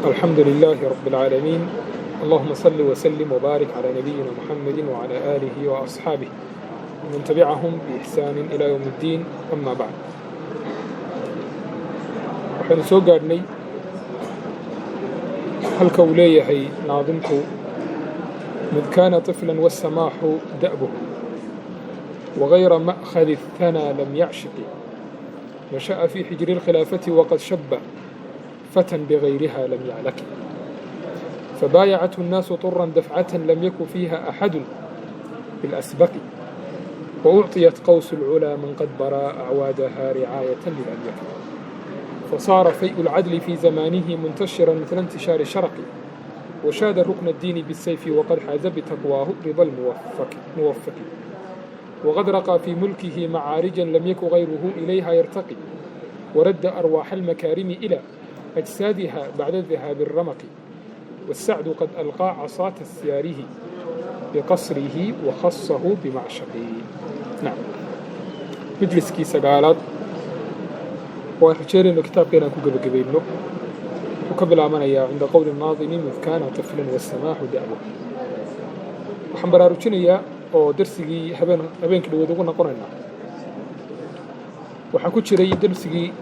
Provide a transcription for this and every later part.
الحمد لله رب العالمين، اللهم صل وسلم وبارك على نبينا محمد وعلى آله وأصحابه ومن تبعهم بإحسان إلى يوم الدين. أما بعد، waxaynu soo gaadhnay halka uu leeyahay naadimku: مذ كان طفلا والسماح دأبه وغير مأخذ الثنى لم يعشق، نشأ في حجر الخلافة وقد شب فتى بغيرها لم يعلك، فبايعته الناس طرا دفعة لم يك فيها أحد بالأسبق، وأعطيت قوس العلا من قد برى أعوادها رعاية للأميك، فصار فيء العدل في زمانه منتشرا مثل انتشار الشرق، وشاد ركن الدين بالسيف وقد حاز بتقواه رضا الموفق، وقد رقى في ملكه معارجا لم يك غيره إليها يرتقي، ورد أرواح المكارم إلى أجسادها بعد ذهاب الرمق، والسعد قد ألقى عصا تسياره بقصره وخصه بمعشقه. نعم، majliskii sagaalaad waan rajeynayno kitaabka inaan ku gebagabayno. Wuxuu ka bilaabanayaa cinda qowli naadimi: مذ كان طفلا والسماح دأبه. Waxaan baraarujinayaa oo darsigii habeenkii dhaweed ugu noqonaynaa, waxaa ku jiray darsigii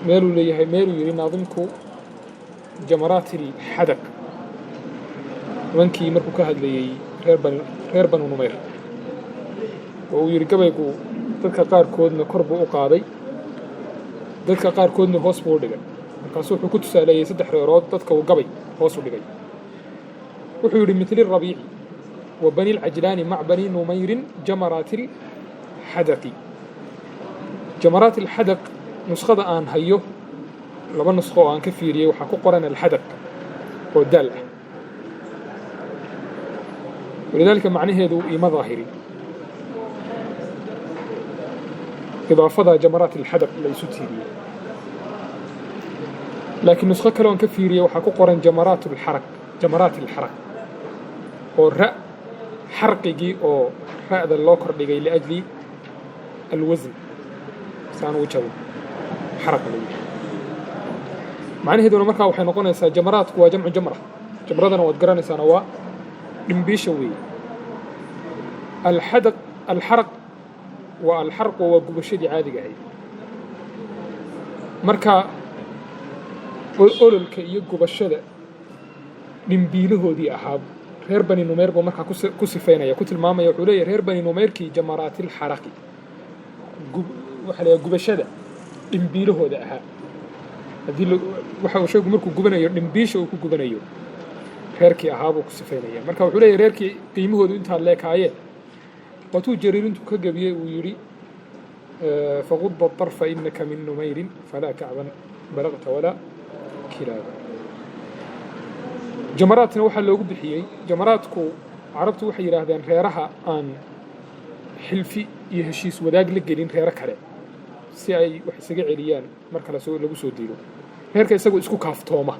meeluu leeyahay, meeluu yidhi naadimku جمرات الحدق. Nimankii markuu ka hadlayey reer Banu Numayr, oo uu yidhi gabaygu dadka qaarkoodna kor buu u qaaday, dadka qaarkoodna hoos buu u dhigay. Markaasuu wuxuu ku tusaaleeyey saddex reerood dadka uu gabay hoos u dhigay. Wuxuu yidhi: مثل الربيع وبني العجلان مع بني نمير جمرات الحدق. جمرات الحدق, nuskhada aan hayo, laba nuskho oo aan ka fiiriyey, waxaa ku qoran الحدق oo daal ah. ولذلك macnaheedu ima daahirin idaafada جمرات الحدق la isu tiiriyey, laakiin nuskho kale oon ka fiiriyey waxaa ku qoran جمرات الحرق, جمرات الحرق oo ra xarqigii oo ra'da loo kordhigay لأجل الوزن saan ugu jabin xaraq la yidhi. Macnaheeduna markaa waxay noqonaysaa jamaraadku waa جمع جمرة, jamradana waad garanaysaana, waa dhimbiisha weeye. الحدق, الحرق waa الحرق, waa gubashadii caadiga ahayd. Marka ololka iyo gubashada dhimbiilahoodii ahaa reer Bani Numayr buu markaa ku sifaynaya, ku tilmaamaya. Wuxuu leeyahy reer Bani Numayrkii جمرات الحرق, waxaa la gubashada dhimbiilahooda ahaa. Haddii waxa uu shaygu markuu gubanayo dhimbiisha uu ku gubanayo, reerkii ahaa buu ku sifaynaya. Marka wuxuu leeyahy reerkii qiimahoodu intaa leekaayeen. Waatuu Jariir intuu ka gebiyey uu yidhi: فغض الطرف إنك من نمير فلا كعبا بلغت ولا كلابا. Jamaraadna waxaa loogu bixiyey, jamaraadku carabtu waxay yidhaahdeen reeraha aan xilfi iyo heshiis wadaag la gelin reero kale si ay wax isaga celiyaan marka lasoo lagu soo diido. Reerka isagoo isku kaaftooma,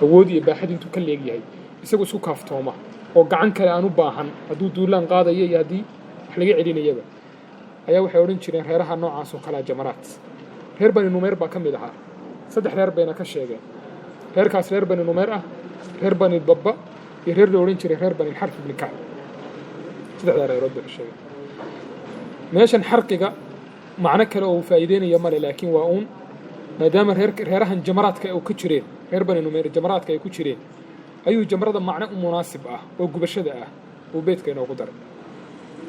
awood iyo baaxad intuu ka leegyahay isagoo isku kaaftooma oo gacan kale aan u baahan hadduu duulaan qaadayo iyo haddii wax laga celinayaba, ayaa waxay odhan jireen reeraha noocaas oo kalea jamaraad. Reer Bani Numayr baa ka mid ahaa. Saddex reer bayna ka sheegeen reerkaas: reer Bani Numayr ah, reer Bani Dabba iyo reer la odhan jiray reer Bani Alxarf ibni Kacb. Saddexdaa reerood bay ka sheegeen. Meeshan xarqiga macno kale oo uu faa'iideynaya male, laakiin waa uun maadaama reerahan jamaraadka ay ka jireen, reer Bani Numayr jamaraadka ay ku jireen, ayuu jamrada macno u munaasib ah oo gubashada ah uu beydka inoogu daray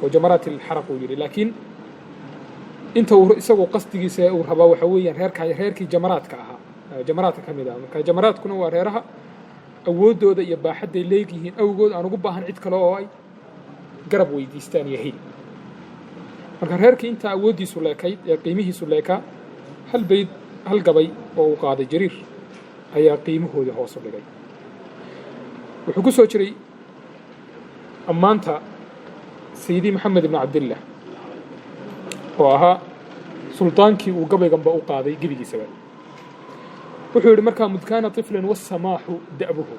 oo جمرات الحرق uu yidhi. Laakiin inta uu isagu qasdigiisa uu rabaa waxa weeyaan reerkii jamaraadka ahaa, jamaraadka ka mid ah. Marka jamaraadkuna waa reeraha awooddooda iyo baaxadday leegyihiin awgood aan ugu baahan cid kale oo ay garab weydiistaan iyo hil. Marka reerkii intaa awooddiisu leekayd ee qiimihiisu leekaa, hal bayd, hal gabay oo uu qaaday Jariir ayaa qiimahoodii hoos u dhigay. Wuxuu ku soo jiray ammaanta Sayidi Maxamed ibn Cabdillah oo ahaa sultaankii uu gabayganba u qaaday gebigiisaba. Wuxuu yidhi markaa: مذ كان طفلا والسماح دأبه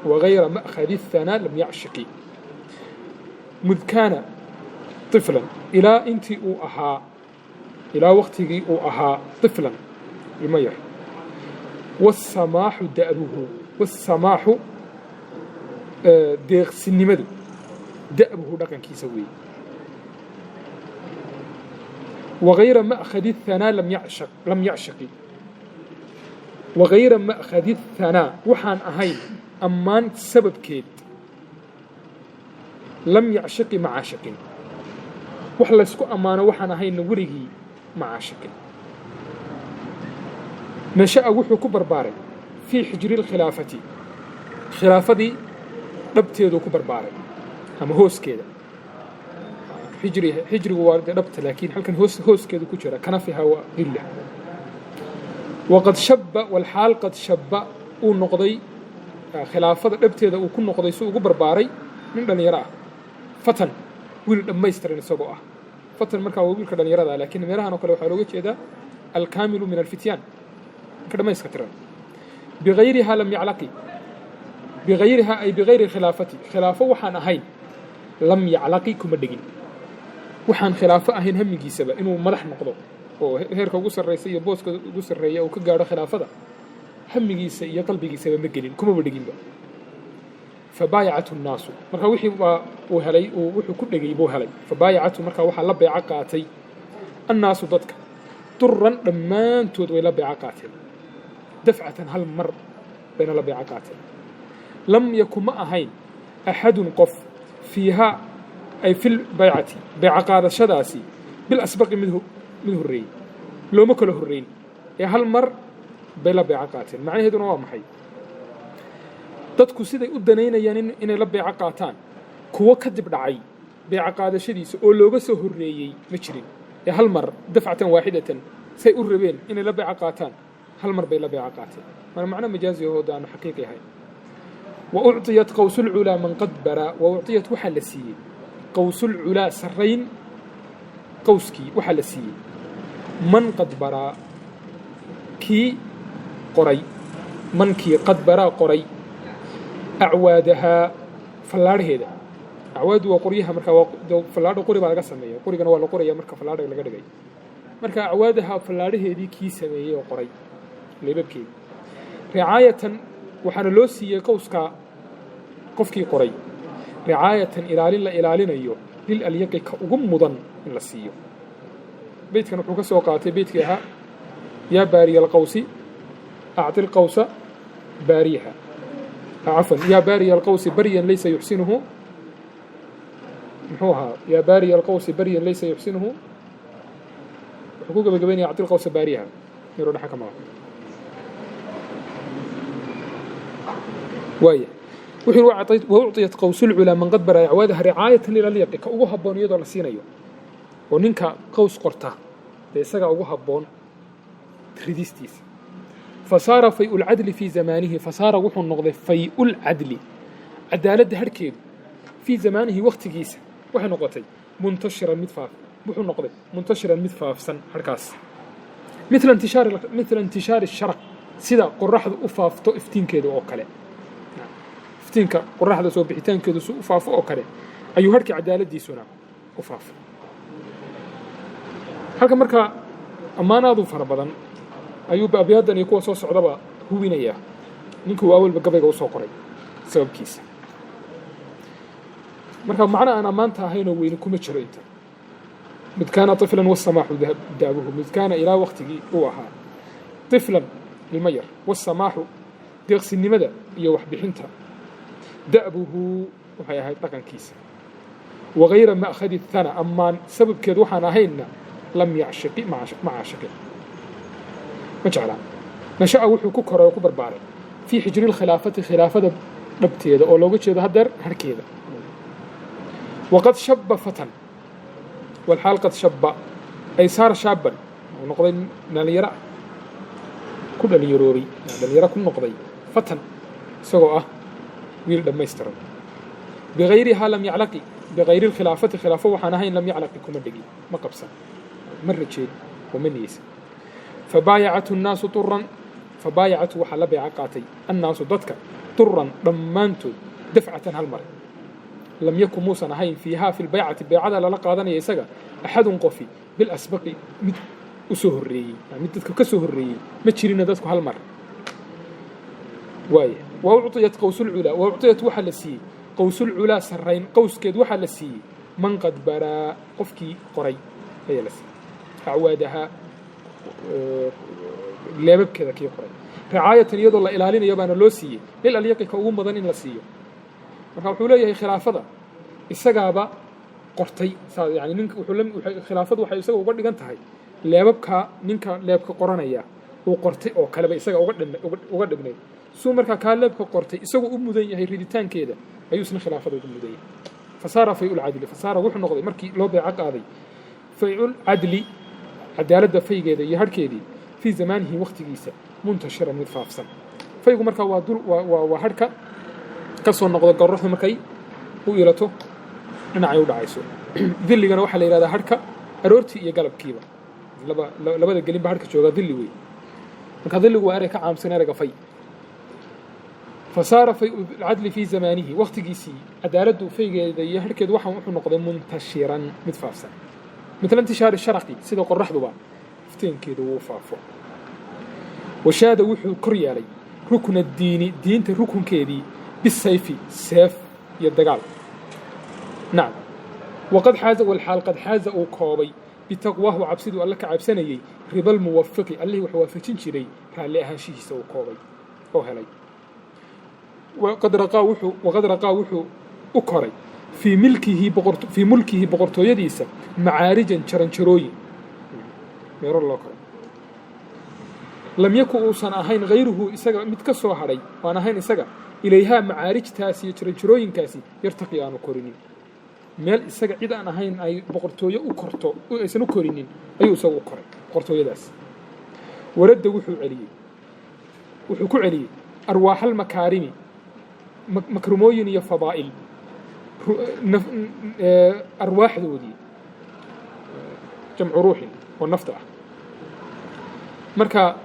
وغير مأخذ الثنى لم يعشق. مذ كان طفلا, ilaa intii uu ahaa, ilaa waktigii uu ahaa طفلا, ilmo yar. Wasamaaxu da'buhu, wasamaaxu deeqsinimadu, da'buhu dhaqankiisa weeye. Wagayra ma'khadi thanaa lam yacshaq, lam yacshaqi. Wagayra ma'khadi thanaa, waxaan ahayn ammaan sababkeed, lam yacshaqi ma caashiqin. Wax laysku ammaano waxaan ahaynna weligii ma caashiqin. Nasha'a wuxuu ku barbaaray fii xijri lkhilaafati, khilaafadii dhabteeduu ku barbaaray ama hooskeeda. Xijri, xijrigu waa dee dhabta, laakiin halkan hoos, hooskeedu ku jira, kanafiha wa dilla. Waqad shabba, walxaal qad shabba uu noqday khilaafada dhabteeda uu ku noqday si ugu barbaaray nin dhallinyaro ah, fatan, wiil dhammaystiran isagoo ah. Fatan markaa waa wiilka dhallinyarada ah, laakiin meelahan oo kale waxaa looga jeedaa alkaamilu min alfityaan, ninka dhammayska tiran. Bigayrihaa lam yaclaqi, bigayrihaa ay bigayri khilaafati, khilaafo waxaan ahayn lam yaclaqi kuma dhegin. Waxaan khilaafo ahayn hamigiisaba inuu madax noqdo oo heerka ugu sarreysa iyo booska ugu sarreeya uu ka gaadho khilaafada, hamigiisa iyo qalbigiisaba ma gelin, kumaba dheginba. Fabaayacathu nnaasu, marka wixii baa uu helay, uu wuxuu ku dhegay buu helay. Fabaayacathu, marka waxaa la beeco qaatay annaasu dadka, duran dhammaantood way la beeco qaateen, dafcatan hal mar bayna la beeco qaateen. Lam yakun ma ahayn axadun qof fiihaa ay fi lbaycati, beeco qaadashadaasi bil asbaqi mid horreeyey, looma kala horreyn ee hal mar bay la beeco qaateen. Macnaheeduna waa maxay? Dadku siday u danaynayaan inay la beeco qaataan, kuwo ka dib dhacay beeco qaadashadiisa oo looga soo horreeyey ma jirin, ee hal mar, dafcatan waaxidatan, say u rabeen inay la beeco qaataan, hal mar bay la beeco qaateen. Waana macno majaazi ahoo aanu xaqiiqi ahayn. Wa ucطiyat qawsulculaa man qad baraa, wa ucطiyat waxaa la siiyey qawsulculaa, sarrayn qawskii waxaa la siiyey man qad baraa, kii qoray, mankii qad baraa qoray acwaadahaa, fallaadhaheeda. Acwaadu waa qoryaha, marka waa fallaadho, qori baa laga sameeya, qorigana waa la qoraya marka fallaadha laga dhigay. Marka acwaadahaa, fallaadhaheedii kii sameeyey oo qoray leebabkeedii. Ricaayatan waxaana loo siiyey qowska qofkii qoray, ricaayatan ilaalin la ilaalinayo, lil alyaqi, ka ugu mudan in la siiyo. Beytkan wuxuu ka soo qaatay beytkii ahaa yaa baariya alqawsi acti alqawsa baariyaha, cafwan, yaa baariya alqawsi baryan laysa yuxsinuhu, muxuu ahaa? Yaa baariya alqawsi baryan laysa yuxsinuhu, wuxuu ku gabagabaynaya acti alqawsa baariyaha, yaroo dhexa ka maqan waaya. Wuxuu yidhi wa ucطiyat qawsulculaa man qad bara acwaadaha ricaayatan lilalyaqi, ka ugu habboon iyadoo la siinayo, oo ninka qaws qorta dee isagaa ugu habboon ridistiisa. Fasaara fay-ulcadli fii zamaanihi, fasaara wuxuu noqday fay-ulcadli, cadaaladda harhkeedu, fii zamaanihi wakhtigiisa waxay noqotay muntashiran mid faaf, wuxuu noqday muntashiran mid faafsan harhkaas, mithla intishaari sharaq, sida qoraxdu u faafto iftiinkeeda oo kale, iftiinka qoraxda soo bixitaankeedu si u faafo oo kale ayuu harhkii cadaaladdiisuna u faafay. Halka markaa ammaanaadu fara badan ayuu abyaaddan iyo kuwa soo socdaba hubinayaa ninkuu awalba gabayga usoo qoray sababkiisa. Marka macno aan ammaanta ahaynoo weyni kuma jiro inta. Mid kaana طiflan wasamaaxu daabuhu, mid kaana ilaa waktigii uu ahaa طiflan ilmo yar, wasamaaxu deeqsinimada iyo waxbixinta, da'buhu waxay ahayd dhaqankiisa. Wagayra ma'khadi thana, ammaan sababkeed waxaan ahaynna lam yacshiqi, ma caashiqin, ma jeclaan. Nasha'a wuxuu ku koray oo ku barbaaray fii xijri lkhilaafati, khilaafada dhabteeda oo looga jeedo haddeer harhkeeda. Waqad shabba fatan, walxaal qad shabba ay saara shaaban, uu noqday dhalinyaro ku dhalinyaroobay, dhalinyaro ku noqday, fatan isagoo ah wiil dhammaystiran. Bigayrihaa lam yaclaqi, bigayri lkhilaafati, khilaafo waxaan ahayn lam yaclaqi kuma dhegin, ma qabsan, ma rajeen oo ma niyeysan. Fabaayacathu nnaasu turan, fabaayacathu waxaa la beeca qaatay annaasu dadka turan dhammaantood, dafcatan hal mar. Lam yakun muusan ahayn fiihaa fi lbaycati, beecada lala qaadanaya isaga, axadun qofi bilasbaqi mid u soo horreeyey, mid dadka ka soo horreeyey ma jirina, dadku hal mar Waaya, wa ucطiyat qawsulculaa, wa ucطiyat waxaa la siiyey qawsulculaa, sarrayn qowskeed waxaa la siiyey man qad baraa, qofkii qoray ayaa la siiyey, acwaadahaa, leebabkeeda kii qoray, ricaayatan, iyadoo la ilaalinayo baana loo siiyey, lil alyaqi, ka ugu mudan in la siiyo. Marka wuxuu leeyahay khilaafada isagaaba qortay saa, yani ninka wuxuu la khilaafadu waxay isaga uga dhigan tahay leebabka ninka leebka qoranaya uu qortay oo kaleba isaga uga dhignayd. Suu markaa kaa leebka qortay isagu u mudan yahay riditaankeeda, ayuu isna khilaafada ugu mudan yahay. Fasaara fayulcadli, fasaara wuxuu noqday markii loo beeco qaaday fayculcadli, cadaaladda faygeeda iyo harhkeedii, fii zamaanihi, waqtigiisa, muntashiran, mid faafsan. Faygu markaa waa dul waa harhka ka soo noqda gorraxdu markay u ilato dhinacay u dhacayso. Dilligana waxaa la yidhahdaa harhka aroortii iyo galabkiiba, labada gelinba harhka joogaa dilli wey. Marka dilligu waa erey ka caamsan ereyga fay. Fasaara fay lcadli fii zamaanihi, waqtigiisii cadaaladdu faygeeda iyo harhkeedu waxa wuxuu noqday muntashiran, mid faafsan, mitla intishaari sharaqi, sida qoraxduba iftiinkeedu wuu faafo. Washaada wuxuu kor yeelay rukna diini, diinta rukunkeedii, bisayfi, seef iyo dagaal. Nacam, waqad xaaza, walxaal qad xaaza uu koobay bitaqwaahu, cabsiduu alle ka cabsanayey, ribal muwafiqi, allihii wax waafajin jiray raalli ahaanshihiisa uu koobay oo helay. Waqad raqaa wuxuu u koray fii mulkihi, boqortooyadiisa, macaarijan, jaranjarooyin, meero loo koray, lam yaku uusan ahayn hayruhu, isaga mid ka soo hadhay aan ahayn isaga, ilayhaa, macaarijtaasi iyo jaranjarooyinkaasi, yartaqi, aanu korinin. Meel isaga cid aan ahayn ay boqortooyo u korto aysan u korinin ayuu isaga u koray boqortooyadaas. Waradda wuxuu celiyey, wuxuu ku celiyey arwaaxalmakaarimi, makrumooyin iyo fadaa'il arwaaxdoodii, jamcu ruuxin oo nafta ah. Marka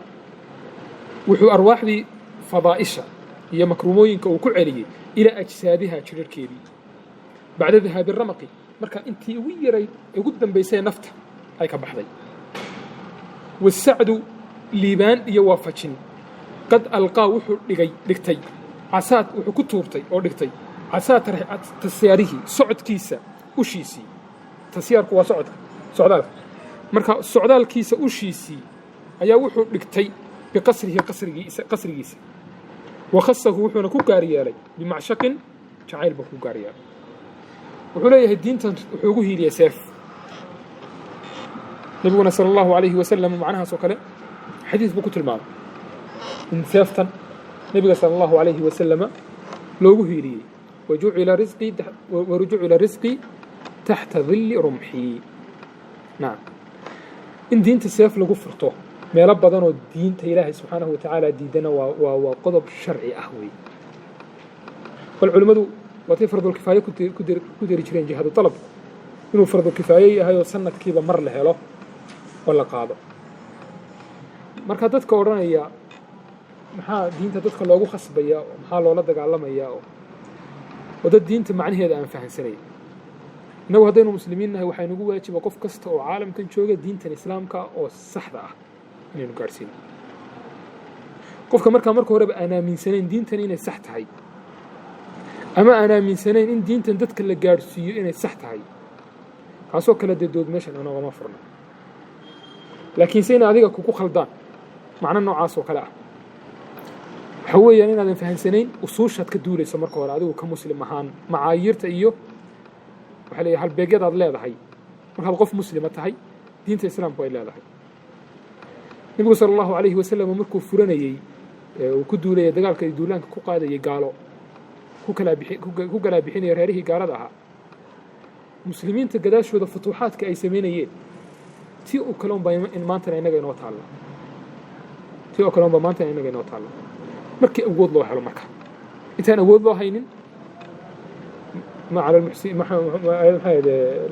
wuxuu arwaaxdii fadaa'isha iyo makrumooyinka uu ku celiyey ilaa ajsaadiha, jirarhkeedii, bacda dahaabi ramaqi, marka intii ugu yaray ugu dambaysay nafta ay ka baxday. Wasacdu, liibaan iyo waafajin, qad alqaa wuxuu dhigay, dhigtay casaad, wuxuu ku tuurtay oo dhigtay casaa tasyaarihi, socodkiisa ushiisii. Tasyaarku waa socodka, socdaalka. Marka socdaalkiisa ushiisii ayaa wuxuu dhigtay biqasrihi, qasrigiisa, qasrigiisa. Wakhasahu, wuxuuna ku gaar yeelay bimacshaqin, jacayl buu ku gaar yeelay. Wuxuu leeyahay diintan wuxuu ugu hiiliyey seef. Nebiguna sala allahu alayhi wasalam macnahaas oo kale xadiis buu ku tilmaamay in seeftan nebiga sala allahu alayhi wasalama loogu hiiliyey: wajucila risqii taxta dilli rumxii. Nacam, in diinta seef lagu furto meelo badanoo diinta ilaahay subxaanahu watacaala diidana waa qodob sharci ah wey. Bal culimmadu waatay fardulkifaaye ku deri jireen jihaadu dalab, inuu fardulkifaaye yahay oo sanadkiiba mar la helo oo la qaado. Marka dadka odhanaya maxaa diinta dadka loogu khasbaya oo maxaa loola dagaalamaya, oo dad diinta macnaheeda aan fahansanay, innagu haddaynu muslimiin nahay waxaa inagu waajiba qof kasta oo caalamkan jooga diintan islaamka oo saxda ah inaynu gaadhsiino. Qofka markaa marka horeba aan aaminsanayn diintan inay sax tahay, ama aan aaminsanayn in diintan dadka la gaadhsiiyo inay sax tahay, kaasoo kale dee dood meeshan inoogama furno. Laakiinse inay adiga kugu khaldaan macno noocaas oo kale ah waxa weeyaan inaadan fahansanayn usuushaad ka duulayso marka hore adigu ka muslim ahaan, macaayiirta iyo waxaa leeyahay halbeegyadaad leedahay markaad qof muslima tahay, diinta islaamku ay leedahay. Nebigu sala allahu alayhi wasalam markuu furanayey, uu ku duulayay dagaalka iyo duulaanka ku qaadayay gaalo, ku kalaa bixinaya reerihii gaalada ahaa, muslimiinta gadaashooda futuuxaadka ay samaynayeen, tii oo kale unbaa maantana innaga inoo taalla, tii oo kale unbaa maantana innaga inoo taalla, markii awood loo helo. Marka intaan awood loo haynin, ma cala lmuxsin, maxaa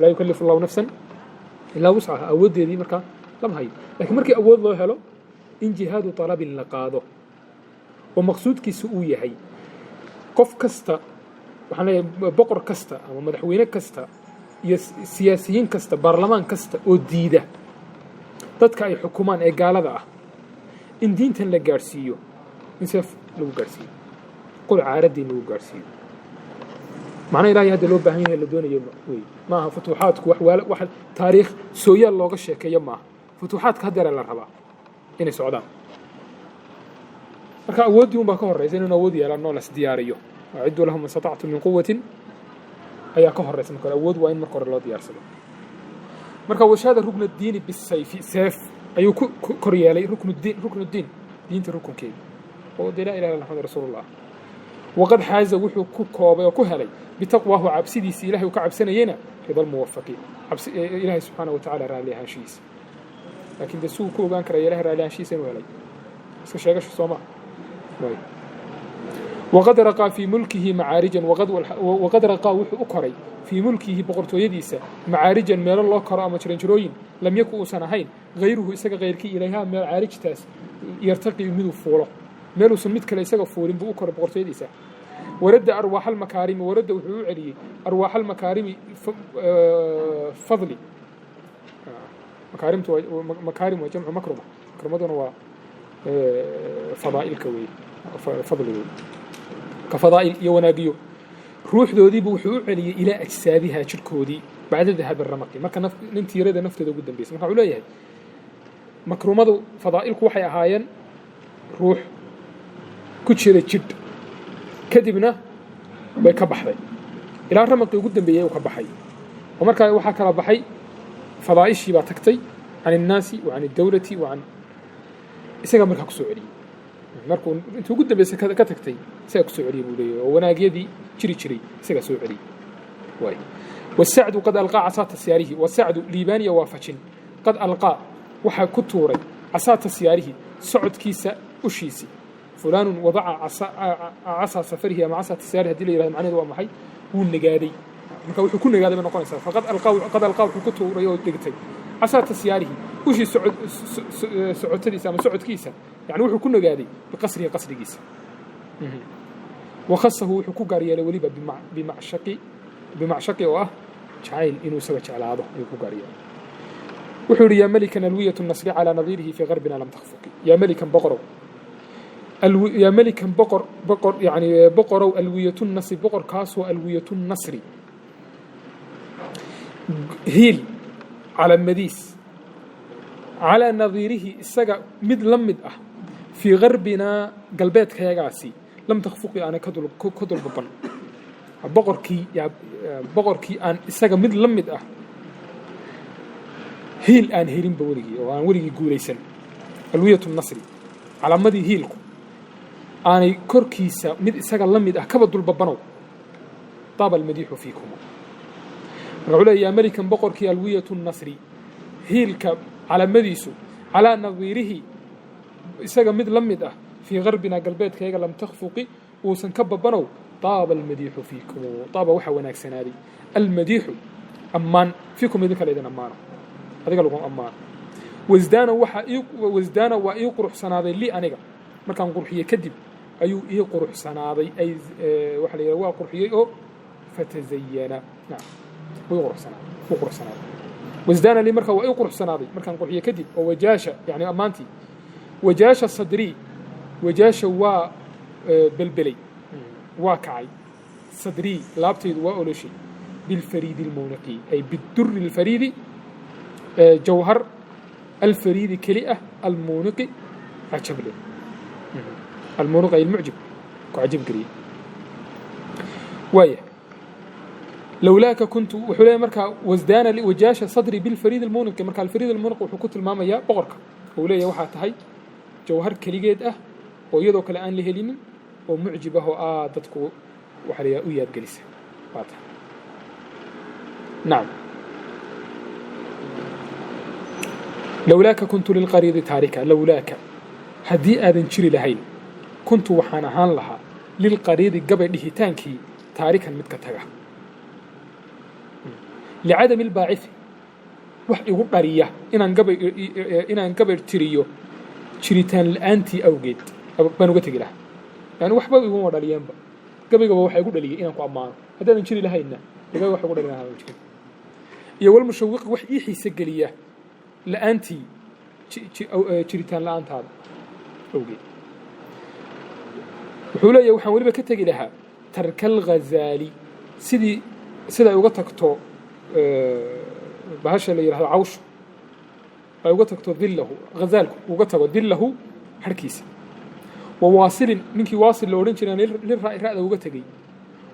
laa yukallifu allahu nafsan ilaa wuscaha, awooddeedii markaa lama hayo. Lakiin markii awood loo helo in jihaadu talabin la qaado oo maqsuudkiisa uu yahay qof kasta, waxaan leeyahay boqor kasta ama madaxweyne kasta iyo siyaasiyiin kasta, baarlamaan kasta oo diida dadka ay xukumaan ee gaalada ah in diintan la gaadhsiiyo, in seef lagu gaadhsiiyo. Qol caaradii nagu gaadhsiiyo. Macna ilaahay hadda loo baahan yahay la doonayo wey. Maaha futuuxaadku wax waala, wax taariikh sooyaal looga sheekeeyo maaha. Futuuxaadka haddeera la rabaa inay socdaan. Marka awooddii un baa ka horreysa, inaynu awood yeelanno, las diyaariyo. Acidduu lahum ma statactum min quwatin ayaa ka horreysa. Marka hore awood waa in marka hore loo diyaarsado. Marka washaada rukna diini bisayfi, seef ayuu ku kor yeelay ruknudiin, ruknudiin, diinta rukunkeeda oo dee laa ilaha illa Muxamad rasuulullah. Waqad xaaza, wuxuu ku koobay oo ku helay, bitaqwaahu, cabsidiisii ilahay uu ka cabsanayeyna, rida almuwafaqiin, cabsi ilaahay subxaana wa tacaala raalli ahaanshihiisa. Laakiin dee si uu ku ogaan karaya ilahay raalli ahaanshihiisa inuu helay? Iska sheegasho sooma waay. Waqad raqaa fii mulkihi macaarijan, waqad raqaa, wuxuu u koray, fii mulkihi, boqortooyadiisa, macaarijan, meelo loo koro ama jaranjarooyin, lam yaku, uusan ahayn, hayruhu, isaga hayrkii, ilayhaa, macaarijtaas, yartaqi, miduu fuulo, meeluusan mid kale isaga fuulin buu u koray boqortooyadiisa. Waradda arwaaxa almakaarimi, waradda, wuxuu u celiyey, arwaaxa almakaarimi, fadli. Makaarimtu waa makaarim, waa jamcu makruma, makrumaduna waa fadaa'ilka weeye, fadli weeye, ka fadaa'il iyo wanaagiyo. Ruuxdoodiibu wuxuu u celiyey ilaa ajsaadihaa, jirkoodii, bacda dahaabi ramaqi, marka nin tiirada naftooda ugu dambeysay. Marka wuxuu leeyahay makrumadu, fadaa'ilku waxay ahaayeen ruux ku jira jidh, kadibna way ka baxday ilaa ramaqii ugu dambeeyey uu ka baxay. Oo markaa waxaa kala baxay, fadaa'ishii baa tagtay can innaasi wa can iddawlati wa can isagaa. Markaa kusoo celiyey markuu intuu ugu dambeysay ka tagtay, isagaa kusoo celiyey buu leeyahay, oo wanaagyadii jiri jiray isagaa soo celiyey waay. Wasacdu qad alqaa casaa tasyaarihi, wasacdu, liibaaniya waafajin, qad alqaa, waxaa ku tuuray, casaa tasyaarihi, socodkiisa ushiisii. Fulaanun wadaca casaa safarihi ama casaa tasyaarihi hadii la yirahdo, macnaheedu waa maxay? Wuu nagaaday. Marka wuxuu ku nagaaday bay noqonaysaa. Faqad alqaa, qad alqaa, wuxuu ku tuuray oo degtay, casaa tasyaarihi, ushii socotadiisa ama socodkiisa, yani wuxuu ku nagaaday, biqasrihi, qasrigiisa. Wakhasahu, wuxuu ku gaar yeelay weliba, bimacshaqi, bimacshaqi oo ah jacayl, inuu isaga jeclaado ayuu ku gaar yeelay. Wuxuu yidhi: yaa melikan alwiyatu nasri calaa nadiirihi fii garbina lam takhfuqi. Yaa melikan, boqorow, yaa melikan, boqor, boqor, yani boqorow, alwiyatu nasri, boqorkaasoo, alwiyatu nasri, hiil calamadiis, calaa nadiirihi, isaga mid la mid ah, fii garbinaa, galbeedkayagaasi, lam takhfuqi, aanay ka dulbaban. Boqorkii, boqorkii aan isaga mid la mid ah hiil aan helinba weligii, oo aan weligii guulaysan, alwiyatu nasri, calaamadii hiilku aanay korkiisa mid isaga la mid ah kaba dulbabanow. Taaba almadiixu fiikuma. Marka wuxuu leeya: yaa melikan, boqorkii, alwiyatu nasri, hiilka calamadiisu, calaa nadiirihi, isaga mid la mid ah, fii garbina, galbeedkayaga, lam takhfuqi, uusan ka babanow. Taaba almadiixu fiikum, taaba, waxaa wanaagsanaaday, almadiixu, ammaan, fiikum, idinka laydin ammaano, adiga lagu ammaano. Wasdaana, waxaa ii wasdaana, waa ii quruxsanaaday, li, aniga, markaan qurxiyey kadib ayuu ii quruxsanaaday. Ay waxa la yidhaha waa qurxiyey oo fatazayana. Nacam, wuu quruxsanaaday, wuu quruxsanaaday. Wasdaana lii, marka waa ii quruxsanaaday markaan qurxiyey kadib. Oo wajaasha, yani ammaantii, wajaasha sadrii, wajaasha, waa belbelay, waa kacay, sadrii, laabtaydu waa oloshay, bilfariidi almawniqi, ay biduri alfariidi, jawhar, alfariidi, keli ah, almuuniqi, cajab leh, almuuniqi ay almucjib, ku cajab geliyey. Waaya lowlaaka kuntu, wuxuu leeyahy markaa wasdaana wajaasha sadri bilfariid almuuniqi. Marka alfariid almuuniqi wuxuu ku tilmaamayaa boqorka uu leeyahay waxaa tahay jawhar keligeed ah oo iyadoo kale aan la helinin oo mucjib ah oo aad dadku waxaa la yidhaha u yaabgelisa baa tahay. Nacam, lowlaaka kuntu lilqariidi taarika, lowlaaka, haddii aadan jiri lahayn, kuntu, waxaan ahaan lahaa, lilqariidi, gabay dhihitaankii, taarikan, mid ka taga, licadami albaacithi, wax igu dhariya inaan gabay tiriyo jiritaan la-aantii awgeed baan uga tegi lahaa. Yani waxba iguma dhaliyeenba, gabaygaba waxaa igu dhaliyay inaan ku ammaano. Haddaadan jiri lahaynna gabay wax igu dhalin lahaa jirin, iyo walmushawiqi, wax ii xiise geliya la-aantii, jiritaan la-aantaada awgeed. Wuxuu leeyahay waxaan weliba ka tegi lahaa tarka alghazaali, sidii siday uga tagto bahasha la yidhahdo cawshu ay uga tagto dillahu, ghazaalku uga tago dillahu harkiisa, wa waasilin, ninkii waasil la odhan jiray, lilraa'i, ra'da uga tegey,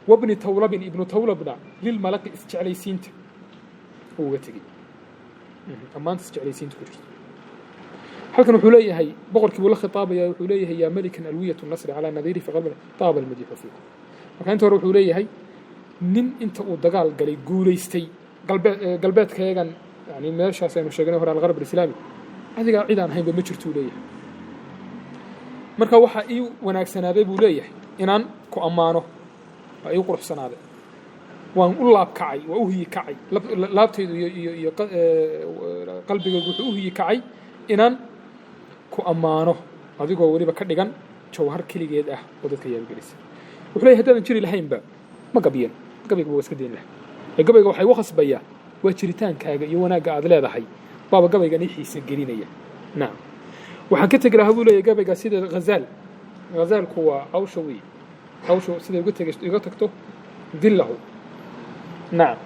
wabni tawlabin, ibnu tawlabna, lilmalaqi, isjeclaysiinta uu uga tegey, ammaanta isjeclaysiinta ku jirto. Halkan wuxuu leeyahay boqorkii buu la khitaabaya. Wuxuu leeyahay: yaa malikan alwiyatu nasri calaa nadiiri fi qalbi taaba almadiixu fiikum. Marka inta hore wuxuu leeyahay nin inta uu dagaal galay guulaystay galbeedkayagan, yani meeshaas aynu sheegnay hore, algharb alislaami, adigaa cid aan haynba ma jirtuu leeyahay. Marka waxaa ii wanaagsanaaday, buu leeyahay, inaan ku ammaano. Waa ii quruxsanaaday, waan u laab kacay, waa u hiyi kacay laabtaydu iyo qalbigaygu wuxuu u hiyi kacay inaan ku ammaano, adigoo weliba ka dhigan jawhar keligeed ah oo dadka yaabgelisa. Wuxuu leeyahay haddaadan jiri lahaynba ma gabyeen, gabayga waa iska dayn laha, ee gabayga waxay u khasbayaa waa jiritaankaaga iyo wanaagga aad leedahay baaba gabaygan ii xiisa gelinaya. Nacam, waxaan ka tegi lahaa, buu leeyahay, gabayga sida ghazaal. Ghazaalku waa cawsha wey, cawsha siday uga teg iga tagto dillahu, nacam,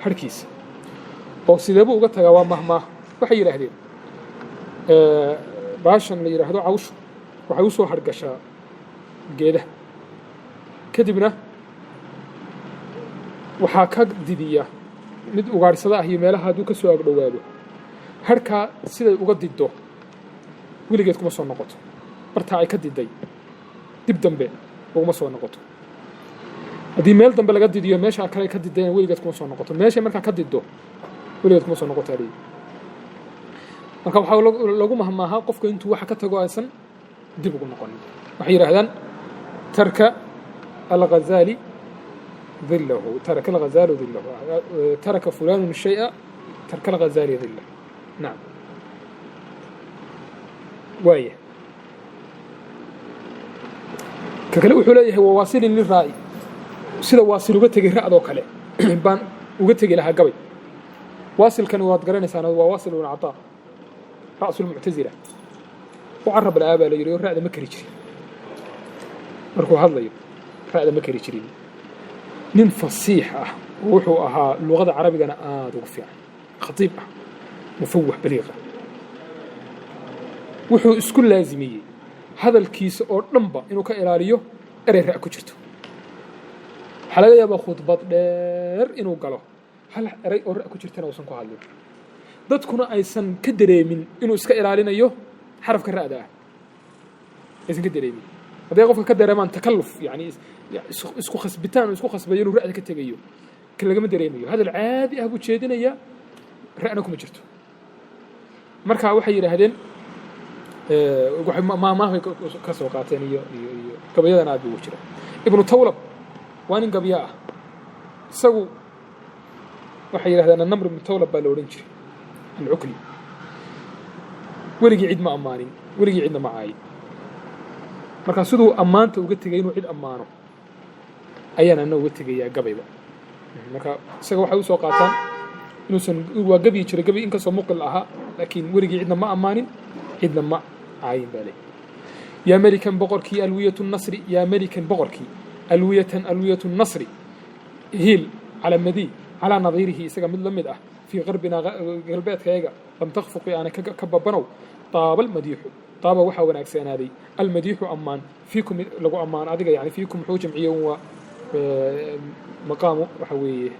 harkiisa. Oo sideebuu uga tagaa? Waa mahmaah. Waxay yidhaahdeen baashan la yidhaahdo cawshu waxay u soo hargashaa geedaha, kadibna waxaa ka didiya mid ugaadhsada ah iyo meelaha hadduu ka soo agdhowaado, harkaa siday uga diddo weligeed kuma soo noqoto. Bartaa ay ka diday dib dambe uguma soo noqoto. Haddii meel dambe laga didiyo, meeshaa kale ka didayna weligeed kuma soo noqoto. Meeshay markaa ka diddo weligeed kuma soo noqoto aliyi. Marka waxaa lagu mahmaahaa qofku intuu waxa ka tago aysan dib ugu noqonin. Waxay yidhaahdaan tarka alghazali dillahu, taraka alghazalu dillahu, taraka fulanun shay'a tarka alghazali dillahu. Nacam, waaya. Ka kale wuxuu leeyahay wawaasilin liraa'i, sida waasil uga tegay ra'doo kale baan uga tegi lahaa gabay. Waasilkani waad garanaysaan, waa Waasil ibn Cataa, ra'su lmuctasila. U carab la'aa baa la yidhi oo ra'da ma kari jirin. Markuu hadlayo ra'da ma kari jirin. Nin fasiix ah oo wuxuu ahaa luqada carabigana aada ugu fiican, khatiib ah, mufawix baliiqa. Wuxuu isku laasimiyey hadalkiisa oo dhanba inuu ka ilaaliyo erey ra' ku jirto. Waxaa laga yaabaa khudbad dheer inuu galo, hal erey oo ra' ku jirtana uusan ku hadlin, dadkuna aysan ka dareemin inuu iska ilaalinayo xarafka ra'da ah, aysan ka dareemin. Hadday qofka ka dareemaan takalluf, yani isku khasbitaan uu isku khasbayo inuu ra'da ka tegayo, ka lagama dareemayo. Hadal caadi ah buu jeedinayaa, ra'na kuma jirto. Marka waxay yidhaahdeen, maahmaah bay ka soo qaateen iyo gabayadana aad bay ugu jira. Ibnu Tawlab waa nin gabya ah isagu. Waxay yidhahdeen Annamr ibnu Tawlab baa la odhan jiray Alcukli. Weligii cid ma ammaanin, weligii cidna ma caayin. Marka siduu ammaanta uga tegay inuu cid ammaano ayaan ana uga tegayaa gabayba. Marka isaga waxay usoo qaataan inuusan waa gabyi jiray, gaby inkastoo muqil ahaa, laakiin weligii cidna ma ammaanin, cidna ma caayin baa leh. Yaa melikan, boqorkii, alwiyatu nasri, yaa melikan, boqorkii, alwiyatan, alwiyatu nasri, hiil calamadii, calaa nadiirihi, isaga mid la mid ah, fii qarbinaa, galbeedkayaga, lam takfuqi, aanay ka babanow. Taaba almadiixu, taaba waxaa wanaagsanaaday, almadiixu, ammaan, fiikum, lagu ammaano adiga. Yani fiikum muxuu jamciyey? Un waa maqaamu waxa weeye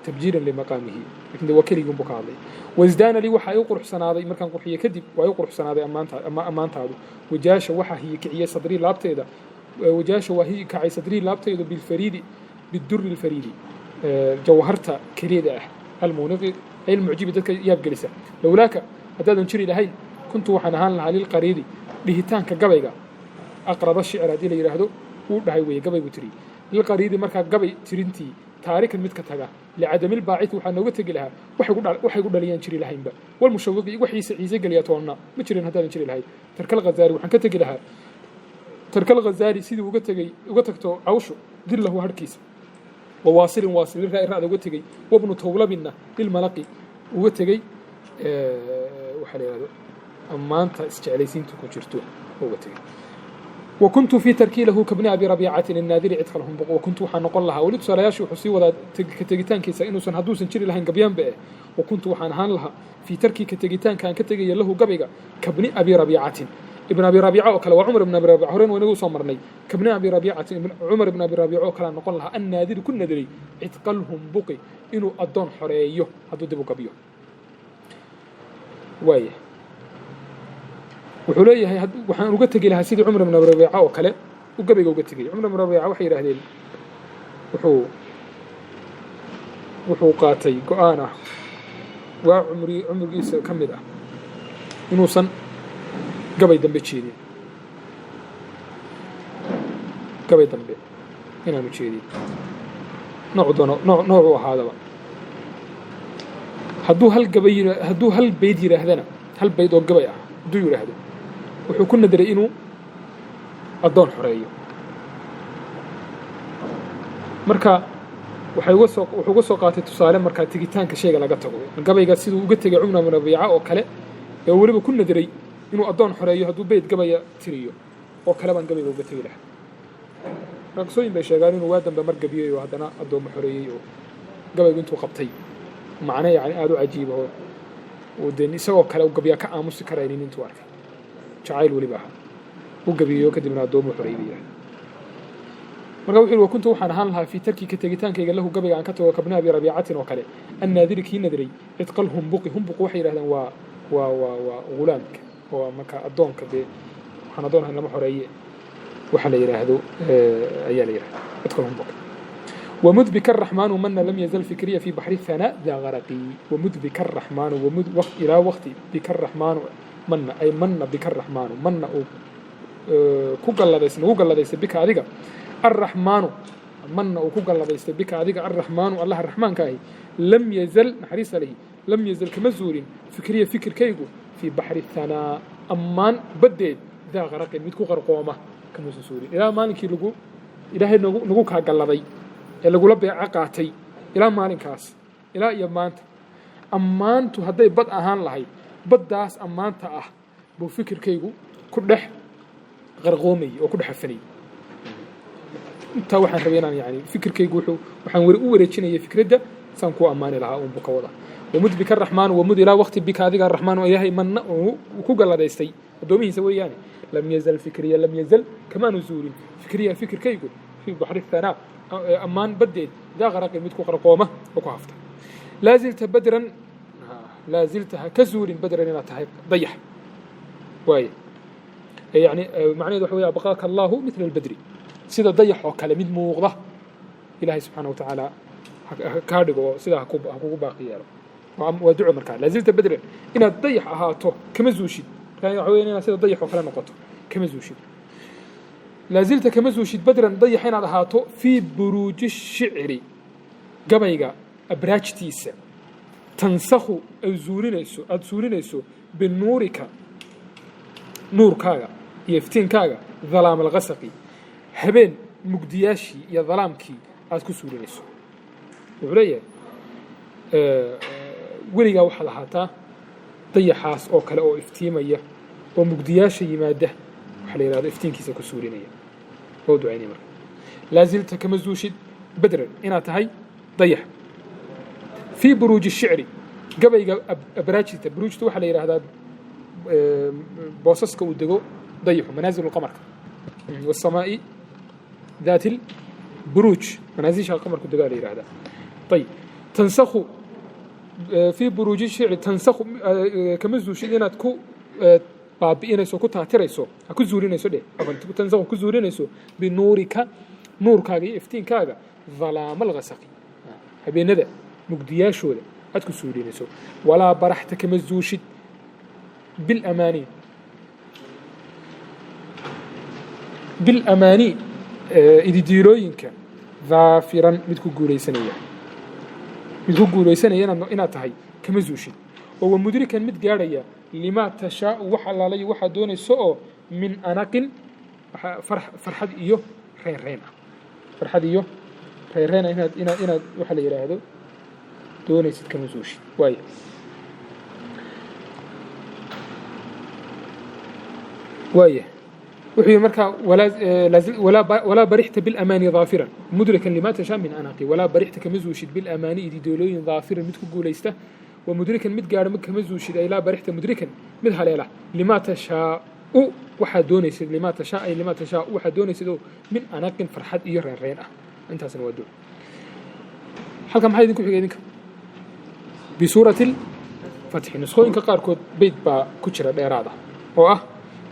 tabjiilan limaqaamihi, lakin de waa keligii unbu ka hadlay. Wasdaana lii, waxaa ii quruxsanaaday markaan qurxiye kadib, waa ii quruxsanaaday ammaantaadu. Wajaasha, waxaa hiyikiciyey, sadrii, laabteeda, wajaasha, waa hiyi kacay, sadrii, laabtaydu, bilfariidi, biduri lfariidi, jawharta keliyada ah, almuniqi ay almucjibi, dadka yaabgelisa. Lowlaaka, haddaadan jiri lahayn, kuntu, waxaan ahaan lahaa, lilqariidi, dhihitaanka gabayga, aqrada shicr haddii la yidhaahdo wuu dhahay weeye, gabay buu tiriyey, lilqariidi, markaa gabay tirintii, taarikan, mid ka taga, licadamilbaaciti, waxaa nooga tegi lahaa waxay gu dhaliyaan jiri lahaynba, walmushawiqi, waxiisa ciise geliya toonna ma jirin haddaadan jiri lahayn. Tarkal ghazaali, waxaan ka tegi lahaa, tarkal ghazaali, sidii uga tegey uga tagto cawshu dillahu, harhkiisa, wawaasilin, waasilin ra'da uga tegey, wabnu tawlabinna lilmalaqi uga tegey, waxaa la yidhahdo ammaanta isjeclaysiinta ku jirto uga tegey. Wa kuntu fii tarkii lahu kabni abi rabiicatin innaadiri cidqa lhumbuq. Wa kuntu waxaan noqon lahaa, weli tusaalayaashu wuxuu sii wadaa ka tegitaankiisa inuusan hadduusan jiri lahayn gabyaanba eh. Wa kuntu waxaan ahaan lahaa fii tarkii ka tegitaanka aan ka tegaya lahu gabayga kabni abi rabiicatin, ibn abi rabiica oo kale, waa Cumar ibn abi Rabiica, horeen waa inagu soo marnay. Kabni abi rabiicatin, Cumar ibn abi Rabiica oo kale aan noqon lahaa, annaadiri ku nadiray cidqa lhumbuqi, inuu addoon xoreeyo hadduu dib u gabyo. Waaya, wuxuu leeyahay waxaan uga tegi lahaa sidii Cumar ibn abi Rabiica oo kale u gabayga uga tegay. Cumar ibn Rabiica waxay yidhaahdeen wuxuu qaatay go-aan ah waa cumrigiisa ka mid ah inuusan gabay dambe jeedin, gabay dambe inaanu jeedin noocu doono noocuu ahaadaba. Hadduu hal gabay hadduu hal bayd yidhaahdana, hal bayd oo gabay ah hadduu yidhaahdo, wuxuu ku nadiray inuu addoon xoreeyo. Marka wuxuu uga soo qaatay tusaale markaa tegitaanka shayga laga tago, gabayga siduu uga tegay Cumar ibn Rabiica oo kale ee weliba ku nadiray inuu addoon xoreeyo hadduu bayd gabaya tiriyo oo kale baan gabayga uga tegi lahaa. Raqsooyin bay sheegaan inuu waa dambe mar gabiyey oo haddana addoommo xoreeyey oo gabaygu intuu qabtay macne yacni aada u cajiib oo uu dee isagoo kale u gabyaa ka aamusi karaynin intuu arkay jacayl weliba ahaa u gabiyeyo kadibna addoomuu xoreeyey bay yidhahda. Marka wuxu yidhi wa kuntu waxaan ahaan lahaa fii tarkii ka tegitaankayga lahu gabayga aan ka tago kabni abi rabiicatin oo kale annaadiri kii nadiray cidqal humbuqi. Humbuqu waxay yidhahdeen waa gulaamka oo marka addoonka, dee waxaan addoon ahayn lama xoreeye waxa la yidhaahdo ayaa la yidhahda cidqal humbuqi. ومذ بك الرحمن من لم يزل فكري في بحر الثناء ذا غرقي. ومذ بك الرحمن ومذ وقت إلى وقت بك الرحمن من أي من بك الرحمن من كقلديس نو قلديس بك أديك الرحمن من كقلديس بك أديك الرحمن الله الرحمن كاهي لم يزل نحريس عليه لم يزل كمزور فكري فكر كيغو في بحر الثناء أمان بديد ذا غرق مدكو غرقومة كمزورين إلى مالك لغو إلهي نغو كقلدي ee lagula beeca qaatay ilaa maalinkaas ilaa iyo maanta ammaantu hadday bad ahaan lahayd baddaas ammaanta ah buu fikirkaygu ku dhex qarqoomayay oo ku dhex hafanayay. Intaa waxaan rabay inaan yani fikirkaygu waxaan u wareejinayay fikradda saan kuu ammaani lahaa uunbuu ka wada. Wamud bika araxmaanu wamud ilaa waqti bika adiga araxmaanu ilaahay manna uu ku galladaystay addoomihiisa weeyaane lam yazal fikriya lam yazal kamaanu zuulin fikriya fikirkaygu fii baxri thanaa ammaan baddeed daa qaraqin mid ku qarqooma oo ku hafta. Laa zilta badran laa zilta ha ka zuulin badran inaad tahay dayax waaye yani macnaheedu waxa weeye abqaaka allaahu mithla albadri sida dayax oo kale mid muuqda ilaahay subxaana watacaala kaa dhigo oo sidaa ha kugu baaqi yeelo. Waa duco markaa laa zilta badran inaad dayax ahaato kama zuushid, markaa waxa weeye inaad sida dayax oo kale noqoto kama zuushid. Laa zilta kama zuushid badran dayax inaad ahaato fii buruuji shicri gabayga abraajtiisa tansakhu ay zuulinayso aada zuulinayso binuurika nuurkaaga iyo iftiinkaaga dhalaam alghasaqi habeen mugdiyaashii iyo dhalaamkii aada ku suulinayso. Wuxuu leeyahay weligaa waxaad ahaataa dayaxaas oo kale oo iftiimaya oo mugdiyaasha yimaada waxaa la yidhahdo iftiinkiisa ku suulinaya. Waa ducaynaya marka laa zilta kama zuushid badran inaad tahay dayax fii buruuji shicri gabayga abraajita. Buruujta waxaa la yidhahdaa boosaska uu dego dayaxu, manaazilu qamarka, wasamaa'i daati lburuuj, manaasisha qamarku degaa la yidhahdaa. Ayib, tansakhu fii buruuji shicri tansakhu kama zuushid inaad ku baabi'inayso ku taatirayso ha ku zuulinayso dheh tansakhu ku zuulinayso binuurika nuurkaaga iyo iftiinkaaga dhalaama alghasaqi habeenada mugdiyaashooda aad ku suulinayso. Walaa baraxta kama zuushid bilamaani bilamaani ididiilooyinka dhaafiran mid ku guulaysanaya mid ku guulaysanaya inaad tahay kama zuushid. Oo wa mudrikan mid gaadhaya limaa tashaau wax allaalay waxaad doonayso oo min anaqin farxad iyo reynreyn ah, farxad iyo reynreyn ah inaad waxa la yidhaahdo doonaysid kama zuushid. Waaya waaya Wuxuu yihi markaa walaa barixta bilamaani daafiran mudrikan lima tashaa min anaqi. Walaa barixta, kama zuushid, bilamaani, ididoolooyin, daafiran, mid ku guulaysta, wa mudrikan, mid gaadha kama zuushid, ay laa barixta mudrikan, mid haleela, limaa tashaau, waxaad doonaysid, limaa tashaa, ay limaa tashaa, waxaad doonaysid oo min anaqin, farxad iyo reenreen ah. Intaasna waa duco. Halkan maxaa idinku xigay idinka? Bisuurati lfatxi. Nuskhooyinka qaarkood beyd baa ku jira dheeraada oo ah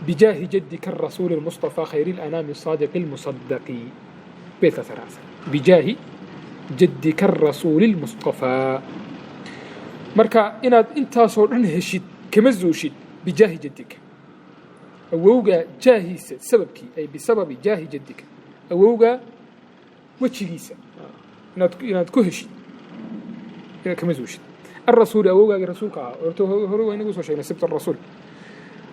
bijaahi jadika rasuuli lmustafaa khayri lanaami saadiqi lmusadaqi. Beydkaas raacsan, bijaahi jadika rasuuli lmustafaa. Marka inaad intaasoo dhan heshid kama zuushid bijaahi jadika, awowgaa jaahiisa sababkii, ay bisababi jaahi jadika, awowgaa wejigiisa inaad ku heshid kama zuushid. Alrasuuli, awowgaagii rasuulka ahaa. Horta hore waa inagu soo sheegnay sibt arasuul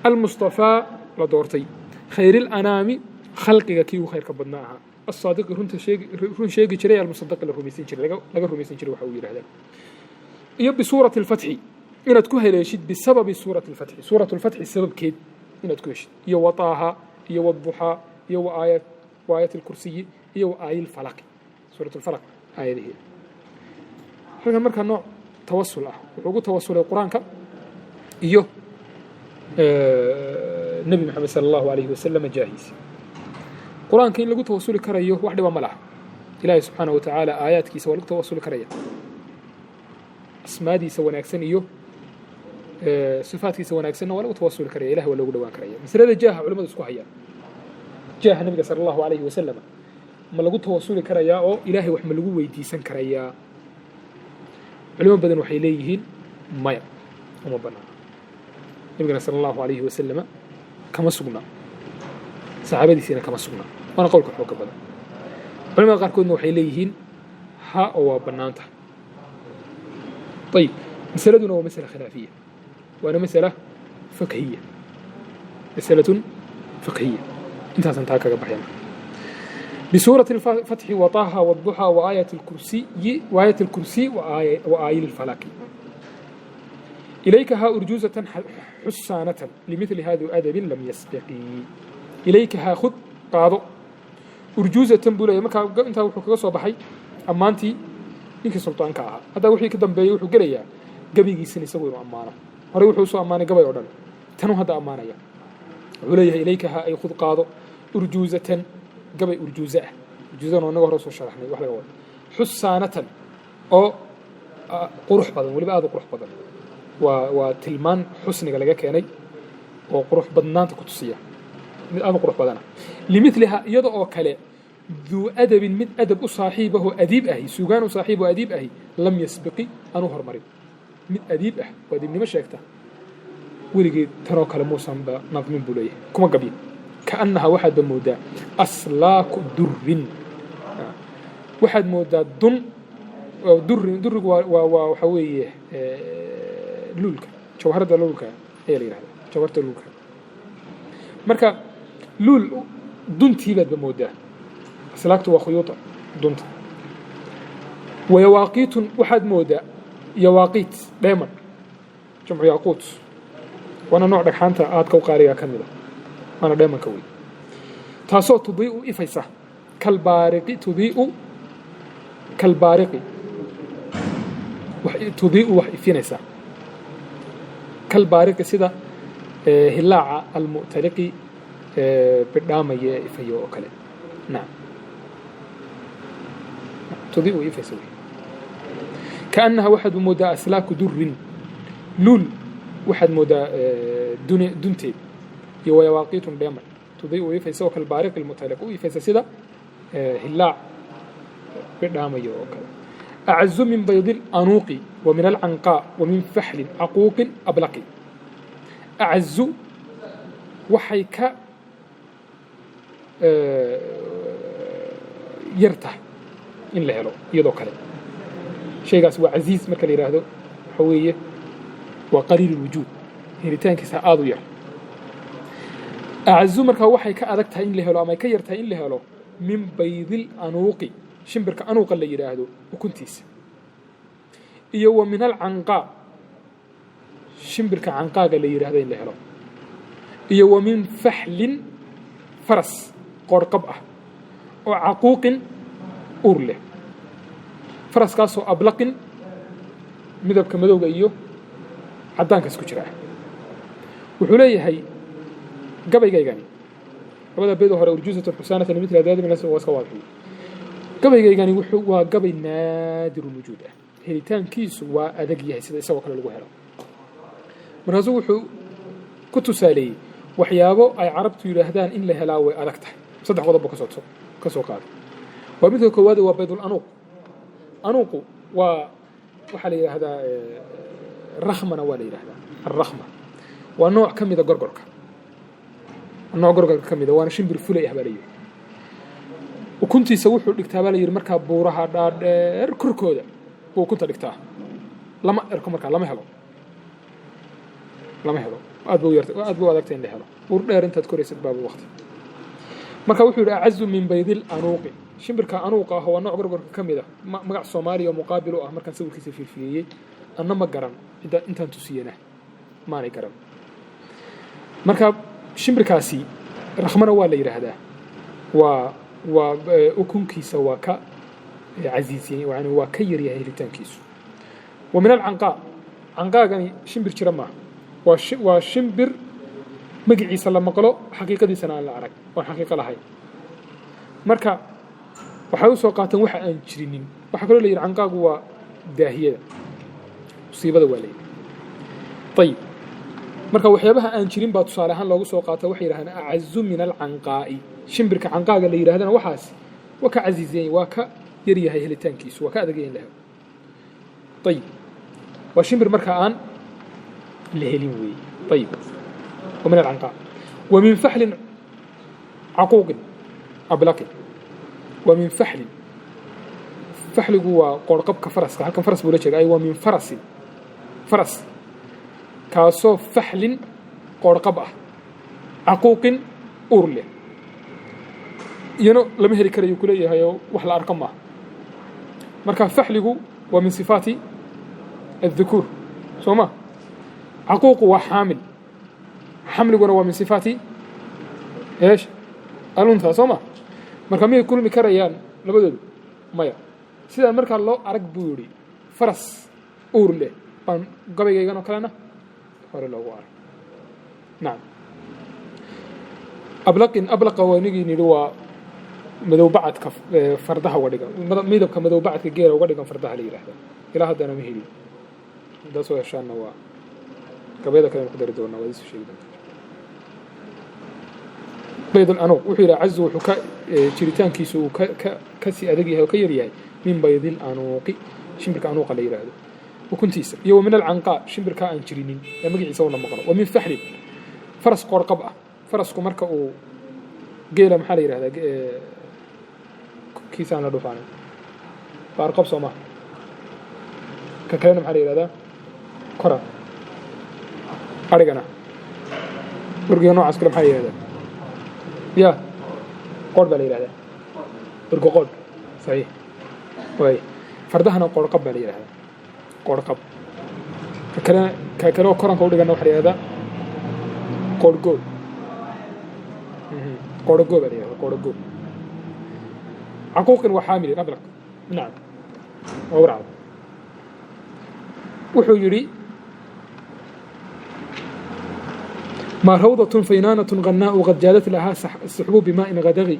almustafaa, la doortay, khayr ilanaami, khalqiga kii ugu khayrka badnaa ahaa, asaadiqi, runta sheegi, run sheegi jiray, almusadaqi, la rumaysan jiray, laga rumaysan jiray waxa uu yidhahdaa. Iyo bisuurati alfatxi inaad ku haleeshid, bisababi suurati alfatxi, suuratu alfatxi sababkeed inaad ku heshid, iyo wa taaha, iyo waduxaa, iyo wa aayat wa aayat alkursiyi, iyo wa aayi lfalaqi, suurat alfalaq aayadaheeda. Halkan markaa nooc tawasul ah wuxuu ugu tawasulay qur-aanka iyo Nebi Maxamed sala Allahu alayhi wasalam jaahiisa. Qur-aanka in lagu tawasuli karayo wax dhiba ma laha. Ilaahay subxaanahu watacaala aayaadkiisa waa lagu tawasuli karaya, asmaadiisa wanaagsan iyo sifaadkiisa wanaagsanna waa lagu tawasuli karaya, ilahay waa loogu dhawaan karaya. Masalada jaaha culimadu isku hayaan, jaaha nabiga sala Allahu alayhi wasalam ma lagu tawasuli karayaa oo ilaahay wax ma lagu weydiisan karayaa? Culimo badan waxay leeyihiin maya, uma banaana. Nabigana sala Allahu alayhi wasalama kama sugna, saxaabadiisiina kama sugna, waana qowlka xooga badan. Culimada qaarkoodna waxay leeyihiin ha, oo waa bannaanta. Ayib, masaladuna waa masala khilaafiya, waana masala fiqhiya, masalatun fiqhiya. Intaasan taa kaga baxaya. بسورة الفتح وطه والضحى وآية الكرسي، وآية الكرسي وآية الفلق. إليك ها أرجوزة حسانة لمثل هذا أدب لم يسبق. إليك ها، خذ، qaado، أرجوزة buu leeyahay. Markaa intaa wuxuu kaga soo baxay ammaantii ninkii sultaanka ahaa. Hadda wixii ka dambeeyey wuxuu gelayaa gabaygiisana isagu inuu ammaano. Horey wuxuu usoo ammaanay gabay oo dhan, tanuu hadda ammaanaya. Wuxuu leeyahay: إليك ها, ay خذ, qaado, أرجوزة, gabay urjuuze ah. Urjuuzana inaga hore soo sharaxnay wax laga wado. حسانة, oo qurux badan, weliba aad u qurux badan. Waa tilmaan xusniga laga keenay oo qurux badnaanta ku tusiya, mid aad u qurux badana. لمثلها, iyada oo kale, ذو أدب, mid adab u saaxiibaho adiib ahi, suugaan u saaxiib oo adiib ahi, لم يسبق, aanu hormarin. Mid adiib ah oo adiibnimo sheegta weligeed tanoo kale muusanba nadmin buu leeyahay, kuma gabyin. كأنها, waxaadba moodaa, أسلاك در, waxaad moodaa dun durin. Durigu waa waxaa weeye luulka, jawharada luulka ayaa la yidhahdaa, jawharta luulka. Marka luul duntii baadba moodaa. Aslaagtu waa khuyuuta, dunta. ويواقيت, waxaad moodaa yawaaqiit, dheeman, jamcu yaaquut, waana nooc dhagxaanta aadka u qaaliga ka mida, waana dheemanka wey, taasoo تضيء, ifaysa, كالبارق, تضيء كالبارق, تضيء, wax ifinaysa, كالبارق, sida hilaaca, المؤتلق, bidhaamaya ee ifayo oo kale. Nacam, تضيء, ifaysa wey. كأنها, waxaad moodaa, أسلاك در, luul waxaad moodaa dunteed, iyo ويواقيت, dheeman, تضيء, ifaysa oo كالبارق المؤتلق, u ifaysa sida hilaac bidhaamayo oo kale. أعز من بيض الأنوق ومن العنقاء ومن فحل عقوق أبلق. أعز, waxay ka yar tahay in la helo iyadoo kale. Shaygaas waa casiiz. Marka la yidhaahdo waxa weeye waa قليل الوجود, helitaankiisa aada u yar. أعز markaa waxay ka adag tahay in la helo ama ay ka yar tahay in la helo من بيض الأنوق, shimbirka anuuqa la yidhaahdo ukuntiisa, iyo ومن العنقاء, shimbirka canqaaga la yidhahdo in la helo, iyo ومن فحل. Faras qoorqab ah oo caquuqin uur leh, faraskaasoo ablaqin midabka madowga iyo caddaanka isku jira ah. Wuxuu leeyahay gabaygaygani labada beed hore urjuusatan xusaanatan mithla daadi min waa iska waadixiyey. Gabaygaygani wuxuu waa gabay naadirul wujuud ah, helitaankiisu waa adag yahay sida isagoo kale lagu helo. Markaasuu wuxuu ku tusaaleeyey waxyaabo ay Carabtu yidhaahdaan in la helaa way adag tahay. Saddex qodob buu ka soo qaaday. Waa midka koowaad, waa baydul anuuq. Anuuqu waa waxaa la yidhaahdaa rakhmana waa la yidhahdaa. Alrakhma waa nooc ka mida gorgorka, nooc gorgorka ka mida, waana shimbir fulay ah baa la yidhi. Ukuntiisa wuxuu dhigtaa baa la yidhi markaa buuraha dhaadheer korkooda buu ukunta dhigtaa. Lama erko, markaa lama helo, lama helo, aad ba u yarta, aad ba u adagta in la helo. Buur dheer intaad koraysad baaba waqti. Marka wuxuu yidhi acazu min baydil anuuqi. Shimbirka anuuqa ah waa nooc gorgorka ka mid a, magac Soomaaliya oo muqaabil u ah. Markaan sawirkiisa fiirfiiriyey anna ma garan, inta intaan tusiyena maanay garan. Marka shimbirkaasi rakhmana waa la yidhaahdaa. Waa ukunkiisa waa ka casiisiyey, yani waa ka yaryahay helitaankiisu. Wa min alcanqaa. Canqaagani shimbir jira maaha, waa shimbir magaciisa la maqlo, xaqiiqadiisana aan la arag, oon xaqiiqo lahayn. Marka waxay u soo qaateen waxa aan jirinin. Waxaa kaloo la yidhi canqaagu waa daahiyada, musiibada waa la yidhi. Ayib, marka waxyaabaha aan jirin baa tusaale ahaan loogu soo qaata. Waxay yidhahdaan acazu min alcanqaa'i. Shimbirka canqaaga la yidhahdana waxaas waa ka casiiziyan, waa ka yaryahay helitaankiisu, waa ka adag yahay in la helo. Ayib, waa shimbir marka aan la helin weeye. Ayib, wa min alcanqaa wa min faxlin caquuqin ablaqin. Wa min faxlin, faxligu waa qoorqabka faraska, halkan faras buu la jeega. Ay waa min farasin, faras kaasoo faxlin qoorqab ah, caquuqin uur leh, iyana lama heli karayo kuleeyahay oo wax la arko maaha. Marka faxligu waa min sifaati الذukuur, soo ma? Caquuqu waa xaamil, xamliguna waa min sifaati eesh aluntha, soo ma? Marka miyay kulmi karayaan labadoodu? Maya. Sidaan markaa loo arag buu yidhi faras uur leh baan gabaygaygan oo kalena hore loogu arag. Nacam, ablaqin, ablaqa waa inagii nidhi waa madowbacadka fardaha uga dhigan, midabka madowbacadka geela uga dhigan fardaha la yidhaahda. Ilaa haddana ma helin, haddaa soo heshaanna waa gabayada kale ku dari doonaa, waa idisu sheegi doonta. Bayd alanuuq wuxuu yidhi acazu, wuxuu ka jiritaankiisu uu ka kasii adag yahay oo ka yar yahay min baydil anuuqi, shimbirka anuuqa la yidhaahdo ukuntiisa, iyo wa min alcanqaa, shimbirkaa aan jirinin ee magaciisa una maqlo, wa min faxlin, faras qoorqab ah. Farasku marka uu geela maxaa la yidhahdaa kiisaan la dhufaanin? Baarqab, soo maha? Ka kalena maxaa la yidhahdaa? Kora arigana orgiga noocaas kale maxaa la yidhahdaa? Ya, qoodh baa la yidhahdaa, orgo qoodh, saxiix waay. Fardahana qoorqab baa la yidhahdaa, qoorqab. Ka kalena, ka kale oo koranka udhigana waxaa la yidhahdaa qoorhgoo, qoorhagoo baa la yidhahdaa, qoorhagoo. Caquuqin waa xaamilin ablaq. Nacam, waa warcad. Wuxuu yidhi ما روضة فينانة غناء قد جادت لها السحب بماء غدغ،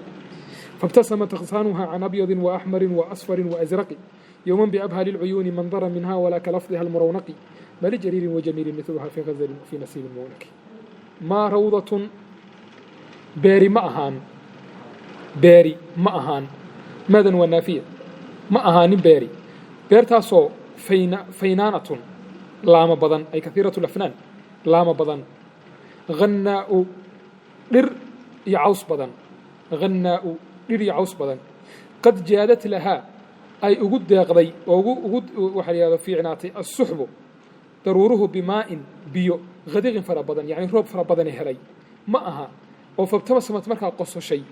فابتسمت أغصانها عن أبيض وأحمر وأصفر وأزرق، يوما بأبهى للعيون منظر منها ولا كلفظها المرونق، ما لجرير وجميل مثلها في غزل وفي نسيب مونك. ما روضة beeri ma ahaan, beeri ma ahaan, maadan waa naafiya, ma ahaanin beeri, beertaasoo faynaanatun laama badan, ay kathiiratu lafnaan, laama badan, hannaa'u dhir iyo caws badan, hannaa'u dhir iyo caws badan, qad jaadad lahaa ay ugu deeqday oo ugu waxaa la yihahdo fiicnaatay assuxbu daruuruhu bimaa'in biyo hadiqin fara badan, yacni roob fara badani helay ma aha, oo fabtasamat markaa qososhay,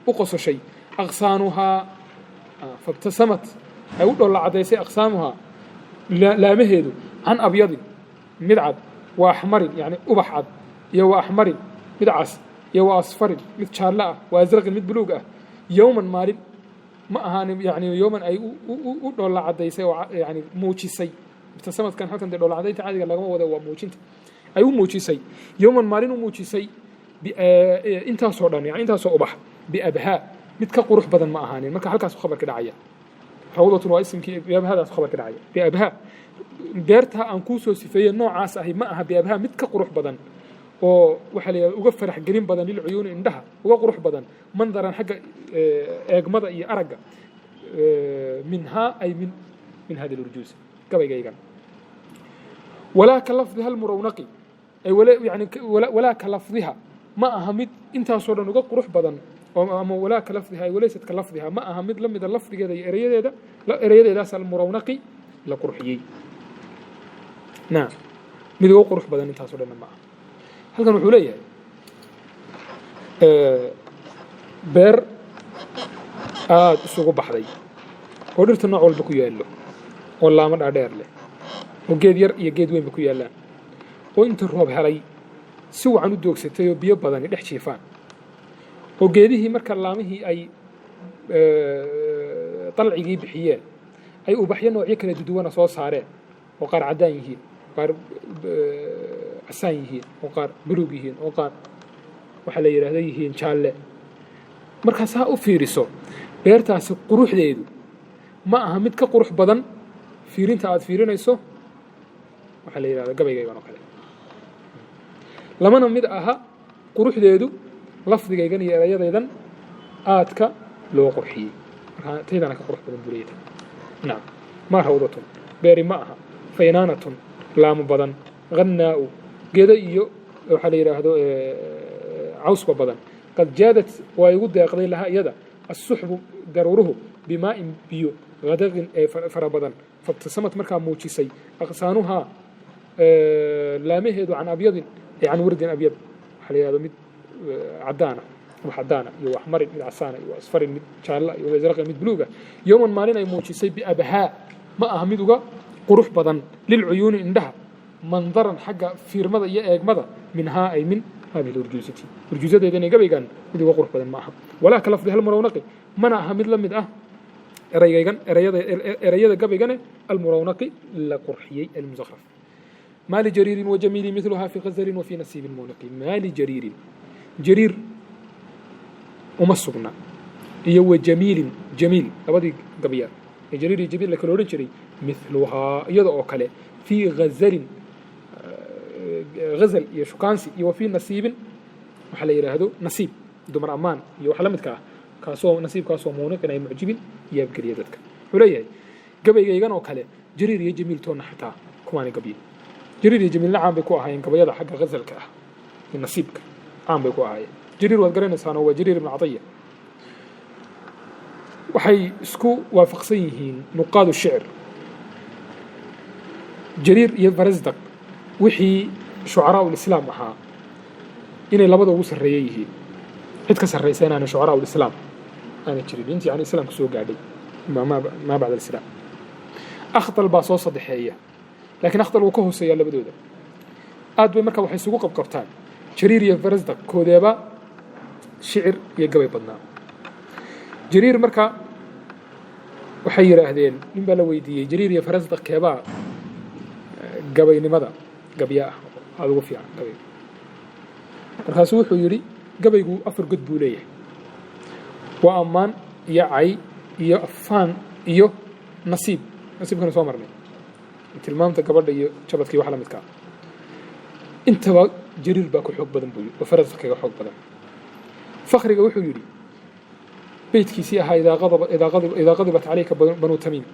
u qososhay aqsaanuhaa, fabtasamat ay u dhoolla caddaysay aqsaamuhaa laamaheedu can abyadin mid cad wa axmarin, yani ubax cad, iyo wa axmarin mid cas. Iyo wa asfarin, mid jaallo ah, wa asraqin, mid buluug ah. Yowman, maalin ma ahaan, yani yowman ay u dhoolla caddaysay oo yani muujisay. Ibtasamadkan halkan dee dhoolla caddaynta caadiga lagama wada, waa muujinta ay u muujisay. Yowman, maalin u muujisay intaasoo dhan, yani intaasoo ubax, biabhaa, mid ka qurux badan ma ahaanin. Marka halkaas khabarka dhacaya, rawdatun waa isimkii, biabhadaas khabarka dhacaya. Biabhaa, beertaa aan kuu soo sifeeye noocaas ahi ma aha biabhaa mid ka qurux badan oo waxaa la yidhahda uga farax gelin badan, lilcuyuuni, indhaha uga qurux badan, mandaran, xagga eegmada iyo aragga, minhaa ay min hadi lurjuus, gabaygaygan. Walaa ka lafdiha almurawnaqi ay yani walaa ka lafdiha, ma aha mid intaasoo dhan uga qurux badan, ama walaa ka lafdiha ay walaysat ka lafdiha, ma aha mid la mida lafdigeeda iyo erayadeeda, erayadeedaas almurawnaqi, la qurxiyey. Naam, mid uga qurux badan intaasoo dhanna ma aha. Halkan wuxuu leeyahay beer aada isugu baxday oo dhirta nooc walba ku yaallo, oo laamo dhaadheer leh, oo geed yar iyo geed weynba ku yaallaan, oo inta roob helay si wacan u doogsatay, oo biyo badani dhex jiifaan, oo geedihii marka laamihii ay dalcigii bixiyeen ay ubaxyo noocyo kala duduwana soo saareen, oo qaar caddaan yihiin, qaar casaan yihiin, oo qaar buluug yihiin, oo qaar waxaa la yidhaahda yihiin jaalle. Markaas ha u fiiriso beertaasi quruxdeedu ma aha mid ka qurux badan fiirinta aad fiirinayso waxaa la yidhahda gabaygaygan oo kale. Lamana mid aha quruxdeedu lafdigaygan iyo erayadaydan aadka loo qurxiyey. Markaa taydana ka qurux badan buu leeyahay. Nacam, maa rawdatun, beeri ma aha, faynaanatun, laamo badan, hannaa'u, geedo iyo waxaa la yidhaahdo cawsba badan, qad jaadat, waa igu deeqday, laha iyada, assuxbu, daruuruhu, bimaa'in, biyo, hadaqin, ee fara badan. Fabtasamad, markaa muujisay, aqsaanuhaa, laamaheedu, can abyadin ay can wardin abyad, waxaa la yidhahdo mid caddaana, wax caddaana, iyo waxmarin, mid casaana, iyo asfarin, mid jaalla, iyo asraqin, mid buluuga. Yowman, maalin ay muujisay biabhaa ma aha mid uga qurux badan, lilcuyuuni, indhaha, mandaran, xagga fiirmada iyo eegmada, minhaa ay min hadihi urjuusati, urjuusadeedana gabaygan mid uga qurux badan ma aha. Walaa ka lafdiha almurawnaqi, mana aha mid la mid ah eraygaygan, erayada, erayada gabaygane, almurawnaqi, la qurxiyey, almusakhraf. ما لجرير وجميل مثلها في غزل وفي نسيب مونق. ما لجرير، jariir uma sugna, iyo wa jamiilin, jamiil, labadii gabya ee jariir iyo jamiil la kala odhan jiray, mithluhaa, iyada oo kale, fii ghazalin, ghazal iyo shukaansi, iyo wa fii nasiibin, waxaa la yidhaahdo nasiib, dumar ammaan iyo wax la midka ah, kaasoo nasiibkaasoo muuniqin ay mucjibin, yaabgeliya dadka. Wuxuu leeyahay gabaygaygan oo kale jariir iyo jamiil toonna xataa kuwaani gabye. Jariir iyo jamiilna caan bay ku ahaayeen gabayada xagga ghazalka ah iyo nasiibka, caan bay ku ahaayeen. Jariir waad garanaysaanoo waa Jariir ibnu Catiya. Waxay isku waafaqsan yihiin nuqaadu shicr, Jariir iyo Farasdaq, wixii shucaraa ulislaam ahaa, inay labada ugu sarreeya yihiin. Cid ka sarraysa inaanay shucaraa ulislaam aanay jirin intii yani islaamka soo gaadhay, maa bacda alislaam. Akhdal baa soo saddexeeya, laakiin akhdal wuu ka hooseeyaa labadooda aad bay. Marka waxay isugu qabqabtaan Jariir iyo Farasdaq koodeeba shicir iyo gabay badnaa. Jariir marka waxay yidhaahdeen, nin baa la weydiiyey, Jariir iyo Farasdaq keebaa gabaynimada gabya ah aada ugu fiican gabayga? Markaasuu wuxuu yidhi, gabaygu afar god buu leeyahay: waa ammaan iyo cay iyo afaan iyo nasiib. Nasiibkana soo marnay, tilmaamta gabadha iyo jabadka iyo wax la midkaa. Intaba Jariir baa ku xoog badan buu yidhi, oo Farasdaq kaga xoog badan. Fakhriga wuxuu yidhi beytkiisii ahaa idaa qadibat calayka banu tamiim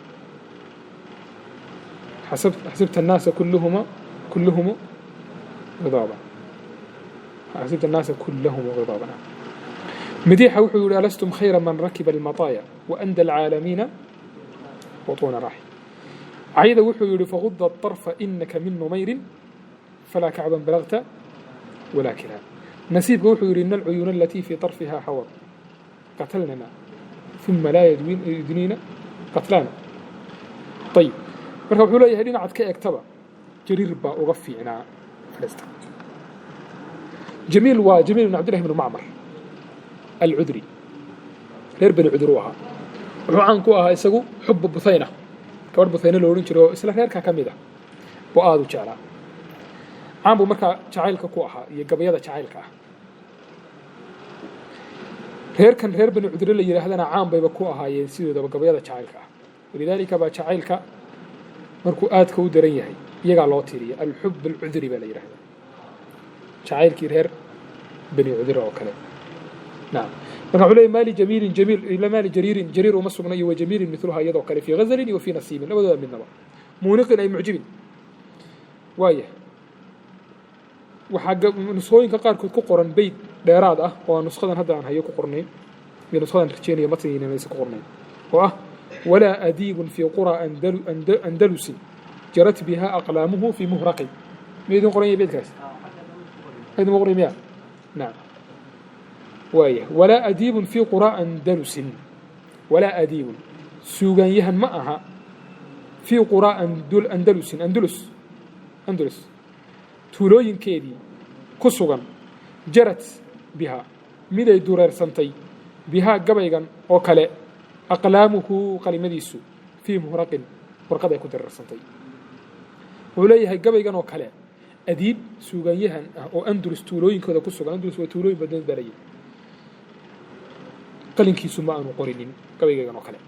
xasibta annaasa kulluhum ghidaaban, xasibta annaasa kullahum ghidaaban. Madiixa wuxuu yihi, alastum khayra man rakiba almataaya wa anda alcaalamiina butuuna raaxi. Cayda wuxuu yihi, faguda aطarfa inaka min numayrin falaa kacban balagta walaa kilaab. Nasiibka wuxuu yidhi, ina alcuyuuna alatii fii طarfiha xawad qatalnana uma laa yudniina qatlaana. Ayib, marka wuxuu leeyahay dhinacaad ka eegtaba Jariir baa uga fiicnaa Farasdaq. Jamiil waa Jamiil ibn Cabdillahi ibnu Macmar Alcudri, reer Bani Cudur u ahaa. Wuxuu caan ku ahaa isagu xuba Buthayna, gabadh Buthayna lo odhan jiray oo isla reerkaa ka mid ah buu aada u jeclaa. Caan buu markaa jacaylka ku ahaa iyo gabayada jacaylka ah. Reerkan reer Bani Cudre la yidhaahdana caan bayba ku ahaayeen sidoodaba gabayada jacaylka ah. Walidaalika baa jacaylka markuu aadka u daran yahay iyagaa loo tiriya, alxub alcudri baa la yidhahdaa, jacaylkii reer Bani Cudre oo kale. Nacam. Marka wuxuu leeyay maali jamiilin jamiil ila maali jariirin, jariir uma sugna, iyo wa jamiilin miluha, iyadoo kale, fii ghazalin iyo fii nasiibin, labadooda midnaba, muuniqin ay mucjibin. Waaya, waxaa nuskhooyinka qaarkood ku qoran beyt dheeraad ah oo aan nushadan hadda aan hayo ku qornayn, iyo nushadan rajeynayo matnigiina maysa ku qornayn, oo ah walaa adiibun fii qura andalusin jarat biha aqlaamuhu fii muhraqi. Ma idin qoran yahay beytkaas? Idin qoray miya? Nacam. Waaya, walaa adiibun fii qura andalusin, walaa adiibun suugaanyahan ma aha, fii qura andalusin, andalus, andalus tuulooyinkeedii ku sugan, jarat bihaa miday dureersantay, bihaa gabaygan oo kale, aqlaamuhu qalimadiisu, fii muhraqin warqad ay ku dureersantay. Wuxuu leeyahay gabaygan oo kale adiib suugaanyahan ah oo Andalus tuulooyinkooda ku sugan, Andalus waa tuulooyin badneed baa layihi, qalinkiisu ma aanu qorinin gabaygaygan oo kale.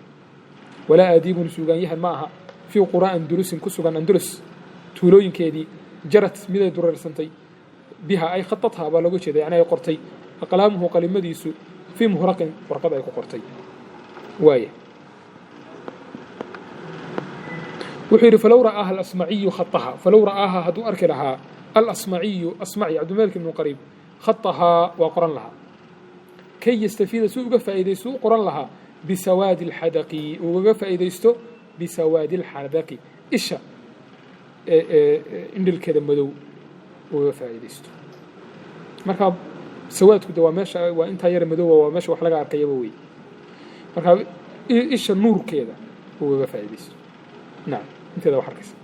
Walaa adiibun suugaanyahan ma aha fii qura andalusin ku sugan Andalus tuulooyinkeedii, jarat miday dureersantay, biha ay khatathaa baa looga jeeda, yani ay qortay, aqlaamuhu qalimadiisu, fii muhraqin warqad ay ku qortay. Waaya, wuxuu yidhi falow ra'aaha alasmaciyu khataha, falow ra'aaha hadduu arki lahaa, alasmaciyu asmaci Cabdilmalik ibnu Qariib, khatahaa waa qoran lahaa, kay yastafiida si uga faa'iidaysto u qoran lahaa, bisawaadi alxadaqi ugaga faa'iidaysto, bisawaadi alxadaqi isha indhilkeeda madow ugaga faa'iidaysto. Marka sawaadku de waa meesha, waa intaa yara madooba, waa meesha wax laga arkayaba wey. Marka isha nuurkeeda ugaga faa'iidaysto. Nacam, inteeda wax arkaysa.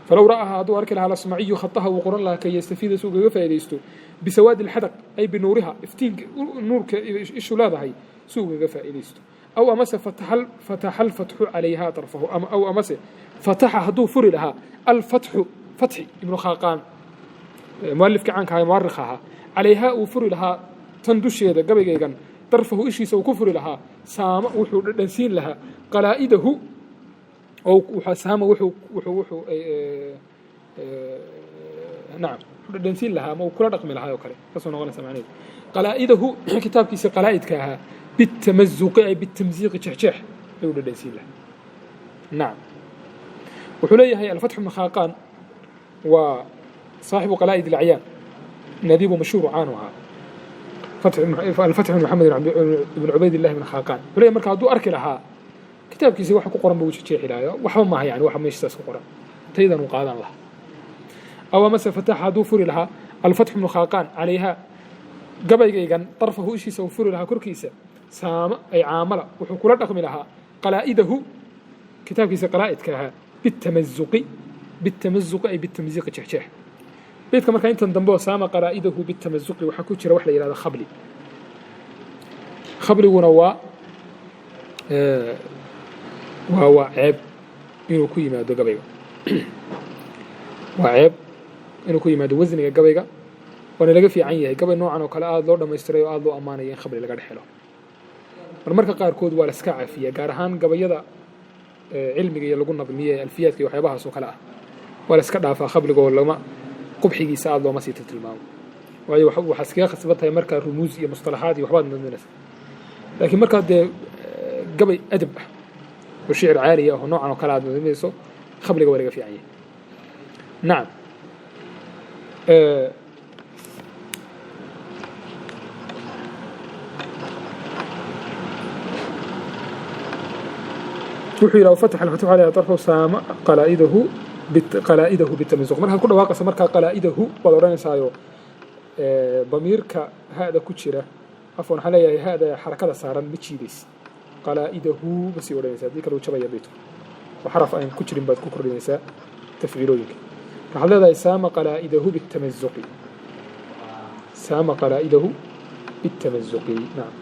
Falow ra'aha hadduu arki lahaa alasmaciyu khataha wuu qoran lahaa, kay yastafiida si ugaga faa'iidaysto bisawaadi alxadaq ay binuuriha, iftiinka nuurka ishu leedahay si ugaga faa'iidaysto. Aw amase fataxa alfatxu calayha tarfahu, aw amase fataxa hadduu furi lahaa alfatxu, fatxi ibnu Khaaqaan mualifkii caanka ahaa, muarikh ahaa, calayhaa uu furi lahaa tan dusheeda gabaygaygan, darfahu ishiisa uu ku furi lahaa, saama wuxuu dhadhansiin lahaa qalaa'idahu, oo saama wuxuu wuxuu wuxuu nacam wuxuu dhadhansiin lahaa ama uu kula dhaqmi lahaa oo kale, kasoo noqonaysa macnaheedu qalaa'idahu kitaabkiisa qalaa'idka ahaa, bitamazuqi ay bitamsiiqi, jeexjeex ayuu dhadhansiin lahaa. Nacam. Wuxuu leeyahay Alfatxu bnu Khaaqaan waa saaxibu qalaa'id alacyaan, nadiibu mashhuur caanu ahaa, Alfatx bn Maxamed ibn Cubaydillahi bn Khaaqaan. Wuxuu leeyahay marka hadduu arki lahaa kitaabkiisa waxa ku qoran buu jeexi lahaa, waxba maaha, yani waxa meeshaas ku qoran taydan uu qaadan lahaa. Aw amase fataxa hadduu furi lahaa Alfatxu bnu Khaaqaan calayha gabaygaygan darfahu ishiisa uu furi lahaa korkiisa, saama ay caamala wuxuu kula dhaqmi lahaa qalaa'idahu kitaabkiisa qalaa'idka ahaa, bitamazuqi, bitamazuqi ay bitamziiqi, jeexjeex. Beydka markaa intan dambe oo saama qalaa'idahu bitamazuqi waxaa ku jira wax la yidhahda khabli. Khabliguna waa ceeb inuu ku yimaado gabayga, waa ceeb inuu ku yimaado wasniga gabayga, waana laga fiican yahay gabay noocan oo kale aada loo dhamaystiray oo aada loo ammaanaya in khabli laga dhex helo. Marmarka qaarkood waa la iska cafiya, gaar ahaan gabayada cilmiga iyo lagu nadmiye alfiyaadka iyo waxyaabahaas oo kale ah, waa la iska dhaafaa khabligoo lama qubxigiisa aada looma sii tilmaamo, waayo waxaa iskaga khasban tahay markaa rumuus iyo mustalaxaad iyo waxbaad nadminaysa. Laakiin markaa dee gabay adab ah oo shicir caaliya ah oo noocan oo kale aad nadminayso, khabliga waa laga fiican yahay. Nacam. Wuxuu yidhi fatax alfatxu calayha tarfu saama qalaa'idahu qalaa'idahu bitamazuq. Markaad ku dhawaaqaysa markaa qalaa'idahu waad odhanaysaayo damiirka ha'da ku jira, afwan waxaan leeyahay ha'da xarakada saaran ma jiidaysid, qalaa'idahu ma sii odhanaysa, haddii kale uu jabaya beytku oo xaraf aan ku jirin baad ku kordhinaysaa tafciilooyinka. Waxaad leedahay saama qalaa'idahu bitamazuqi, Saama qalaa'idahu bitamazuqi. Nacam,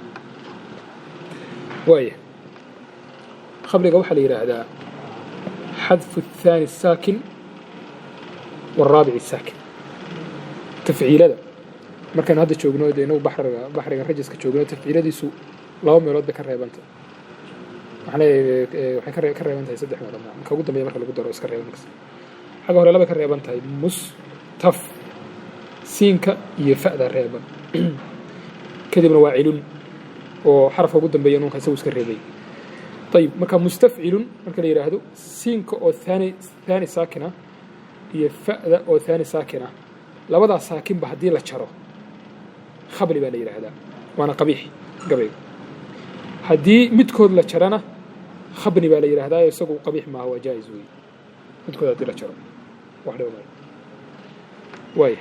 waaya khabliga waxaa la yidhaahdaa xadfu athaani asaakin waalraabic asaakin. Tafciilada markaan hadda joogno, dee inagu baxriga rajaska joogno, tafciiladiisu laba meelood bay ka reebantay. Waxaan leeyahay waxay ka reeban tahay saddex meelood. Marka ugu dambeeya marka lagu daro iska reeban kasta. Xagga hore labay ka reeban tahay, mustaf siinka iyo fa'da reeban. Kadibna waa cilun oo xarafka ugu dambeeya nuunka isagu iska reebay. Ayib, marka mustafcilun marka la yidhaahdo, siinka oo thaani saakina iyo fa'da oo thaani saakina, labadaas saakinba haddii la jaro khabli baa la yidhaahdaa, waana qabiix gabayga. Haddii midkood la jarana khabni baa la yidhahdaa, isagu qabiix maaha, waa jaa'is weeye. Midkood haddii la jaro wax dhiba maayo. Waaya,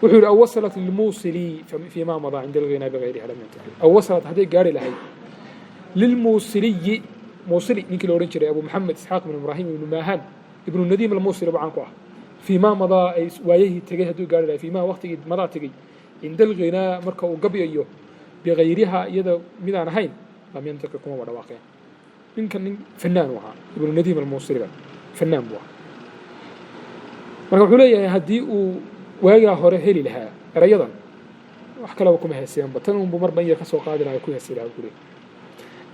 wuxuu yidhi: aw wasalat lilmuusili fii ma madaa cinda alghinaa bigayriha lam yantaqil. Aw wasalat, hadday gaari lahayd, lilmuusiliyi, muusili ninkii la odhan jiray, Abu Maxamed Isxaaq ibnu Ibraahim ibnu Maahan ibnu Nadiim Almuusili buu caan ku ah. Fii ma madaa, ay waayahii tegey hadduu gaari lahay, fii ma waqtigii madaa tegey, cinda alghinaa marka uu gabyayo, bigayriha iyada midaan ahayn, lam yantaqi kumaba dhawaaqeen. Ninkan nin fanaan uu ahaa, Ibnu Nadiim Almuusiliga fanaan buu ahaa. Marka wuxuu leeyahay haddii uu waagaa hore heli lahaa erayadan, wax kaleba kuma heeseenba, tan unbu marba in yar ka soo qaadi lahaa, ku heesi lahaa ku leeyahay.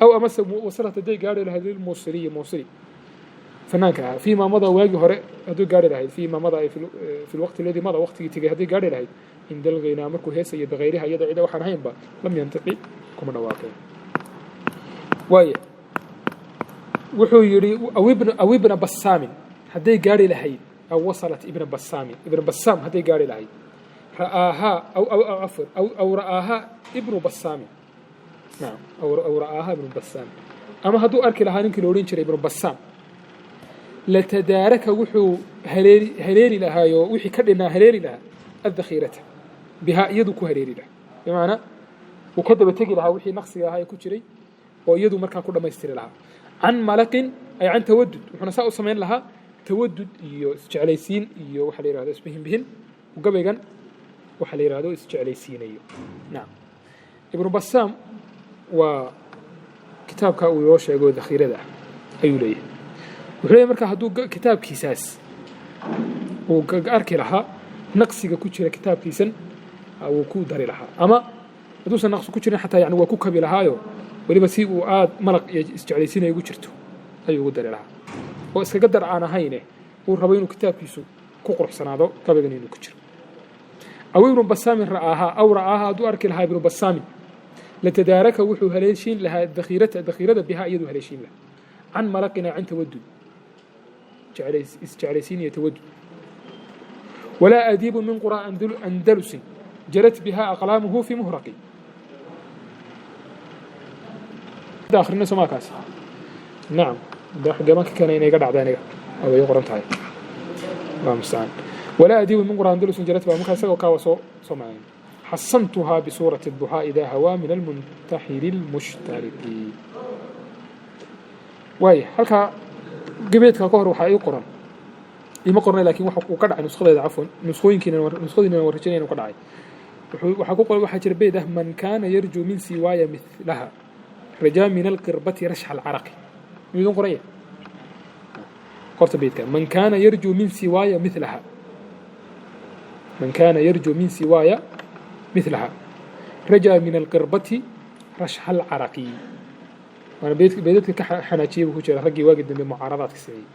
Aw amase wasalat, hadday gaari lahayd, lilmuusiliyi, muusili fanaanka ahaa, fii ma madaa waagii hore hadduu gaari lahayd, fii ma madaa ay fi lwaqti alladii madaa waqtigii tegey hadday gaari lahayd, cinda alghinaa markuu heesayo, bikayriha iyada cida waxaan ahaynba, lam yantiqi kuma dhawaaqeen. Waaya, wuxuu yidhi aw ibna Bassaamin hadday gaari lahayd, aw wasalat ibna Bassaamin, ibna Bassaam hadday gaari lahayd, ra'aahaa aw afwan, aw ra'aahaa ibnu Bassaamin, nacam, aw ra'aahaa ibnu Bassaam, ama hadduu arki lahaa ninkii la odhan jiray ibnu Bassaam, latadaaraka wuxuu haleeli lahaayoo wixii ka dhinaa haleeli lahaa, addakhiirata bihaa iyadu ku haleeli lahaa, bimacnaa wuu ka daba tegi lahaa wixii naqsiga ahaa ee ku jiray oo iyadu markaa ku dhammaystiri lahaa. Can malaqin ay can tawadud, wuxuuna saa u samayn lahaa tawadud iyo isjeclaysiin iyo waxa la yihahdo isbihinbihin, gabaygan waxa la yihahdo isjeclaysiinayo. Nacam, Ibnu Bassaam waa kitaabka uu inoo sheego dakhiirada ah ayuu leeyahay. Wuxuu leeyahy marka hadduu kitaabkiisaas uu arki lahaa naqsiga ku jira kitaabkiisan, wuu ku dari lahaa, ama hadduusan naqsi ku jirin xataa yani waa ku kabi lahaayo, weliba si uu aad malaq iyo isjeclaysiinaya ugu jirto ayuu ugu dari lahaa, oo iskaga dar aan ahayne uu rabo inuu kitaabkiisu ku quruxsanaado gabaygan inuu ku jiro. Aw ibnu Basaamin ra'aahaa, aw ra'aahaa hadduu arki lahaa ibnu Basaamin, latadaaraka wuxuu haleeshiin lahaa dakhiirata, dakhiirada, bihaa iyaduu haleeshiin lahaa, can malaqina can tawadud, isjeclaysiin iyo tawadud. Walaa adiibu min quraa andalusin jarat biha aqlaamuhu fi muhraqi. Akhrina somaakaas. Nacam, gaban ka keenay inay ga dhacda aniga way qoran tahay, allah mustacaan. Walaa adiibu min quraa andalusin jarat biha, markaa isagoo kaawa soo macayn. Xasantuhaa bisuurati الduxaa idaa hawaa min almuntaxiri اlmushtariki. Waaya, halkaa gabeedka ka hor waxaa ii qoran, ima qornay, lakin waxa uu ka dhacay nuskhadayda, cafwan, nuskhooyinkiina, nuskhadiina waan rajaynaya inuu ka dhacay. Waxaa ku qoran, waxaa jira beyd ah: man kaana yarjuu min siwaaya mihlaha rajaa min alqirbati rashxa alcaraqi. Miyuu idin qoran yahay? Qorta beydka: man kaana yarjuu min siwaaya mihlaha, man kaana yarjuu min siwaaya mihlaha rajaa min alqirbati rashxa alcaraqi. Waana beydadka ka xanaajiyey buu ku jira raggii waagii dambe mucaaradaadka sameeyey.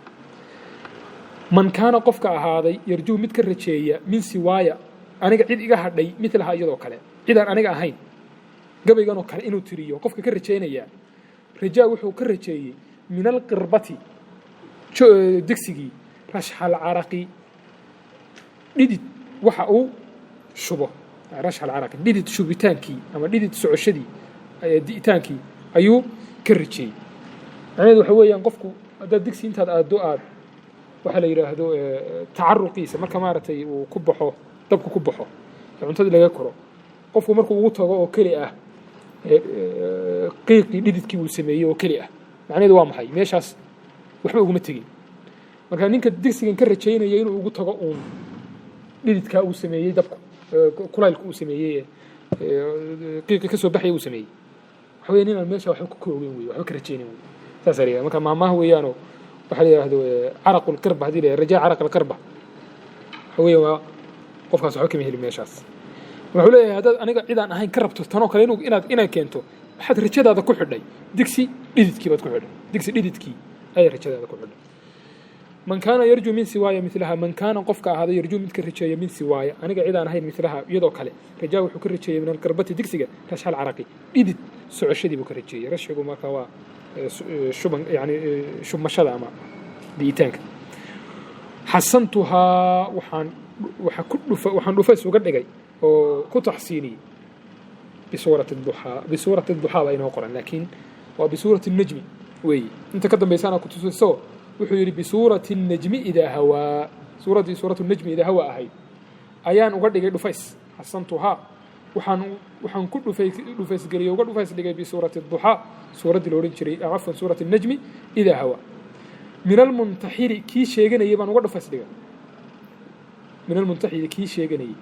Man kaana qofka ahaaday, yarjuu mid ka rajeeya, min siwaaya aniga cid iga hadhay, milaha iyadoo kale, cidaan aniga ahayn gabaygan oo kale inuu tiriyo qofka ka rajaynayaa, rajaa wuxuu ka rajeeyey, min alqirbati digsigii, rashxa alcaraqi dhidid waxa uu shubo, rashxa alcaraqi dhidid shubitaankii ama dhidid socoshadii, di'itaankii ayuu ka rajeeyey. Macnaheedu waxa weeyaan, qofku haddaad digsi intaad aaddo aad waxaa la yidhaahdo tacaruqiisa, marka maaragtay uu ku baxo dabku ku baxo ee cuntadii laga koro, qofku markuu ugu tago oo keli ah qiiqii dhididkii uu sameeyey oo keli ah, macnaheedu waa maxay? Meeshaas waxba uguma tegin. Marka ninka digsigan ka rajaynaya inuu ugu tago uun dhididkaa uu sameeyey dabku. Kulaylka uu sameeyey, qiiqi ka soo baxaya uu sameeyey, waxa weeye ninaan meesha waxba ku koogeyn wey, waxba ka rajaynin wey. Saasaa la yihahda. Marka maahmaah weeyaanoo waxaa la yihahdo caraqu lqirba. Haddii la yihahdo rajaa caraq alqirba, waxa weeye waa qofkaas waxba kama helin meeshaas. Wuxuu leeyahay, haddaad aniga cid aan ahayn ka rabto tanoo kale inuu inaad keento, waxaad rajadaada ku xidhay digsi dhididkii baad ku xidhay, digsi dhididkii ayay rajadaada ku xidhay. Man kaana yarjuu min siwaaya milaha, man kaana qofka ahaaday, yarjuu midka rajeeya, min siwaaya aniga cid aan ahayn, milaha iyadoo kale, rajaa wuxuu ka rajeeyey, min alqirbati digsiga, rashxal caraqi dhidid socoshadii buu ka rajeeyey. Rashigu marka waa shuban, yani shubmashada ama di'itaanka. Xasantuhaa waxaan waxa ku dhufa, waxaan dhufays uga dhigay oo ku taxsiiniyey bisuurati duxaa. Bisuurati duxaa baa inoo qoran, laakiin waa bisuurati najmi weeye. Inta ka dambaysaana ku tusayso. Wuxuu yidhi bisuurati najmi idaa hawaa, suuraddii suuratu najmi idaa hawaa ahayd ayaan uga dhigay dhufays. Xasantuhaa waxaan ku dhufay, dhufaysgeliyey, uga dhufays dhigay bisuurati duxaa, suuraddii la odhan jiray, cafwan, suurati najmi idaa hawaa. Min almuntaxiri kii sheeganayay baan uga dhufays dhigay. Min almuntaxiri kii sheeganayay,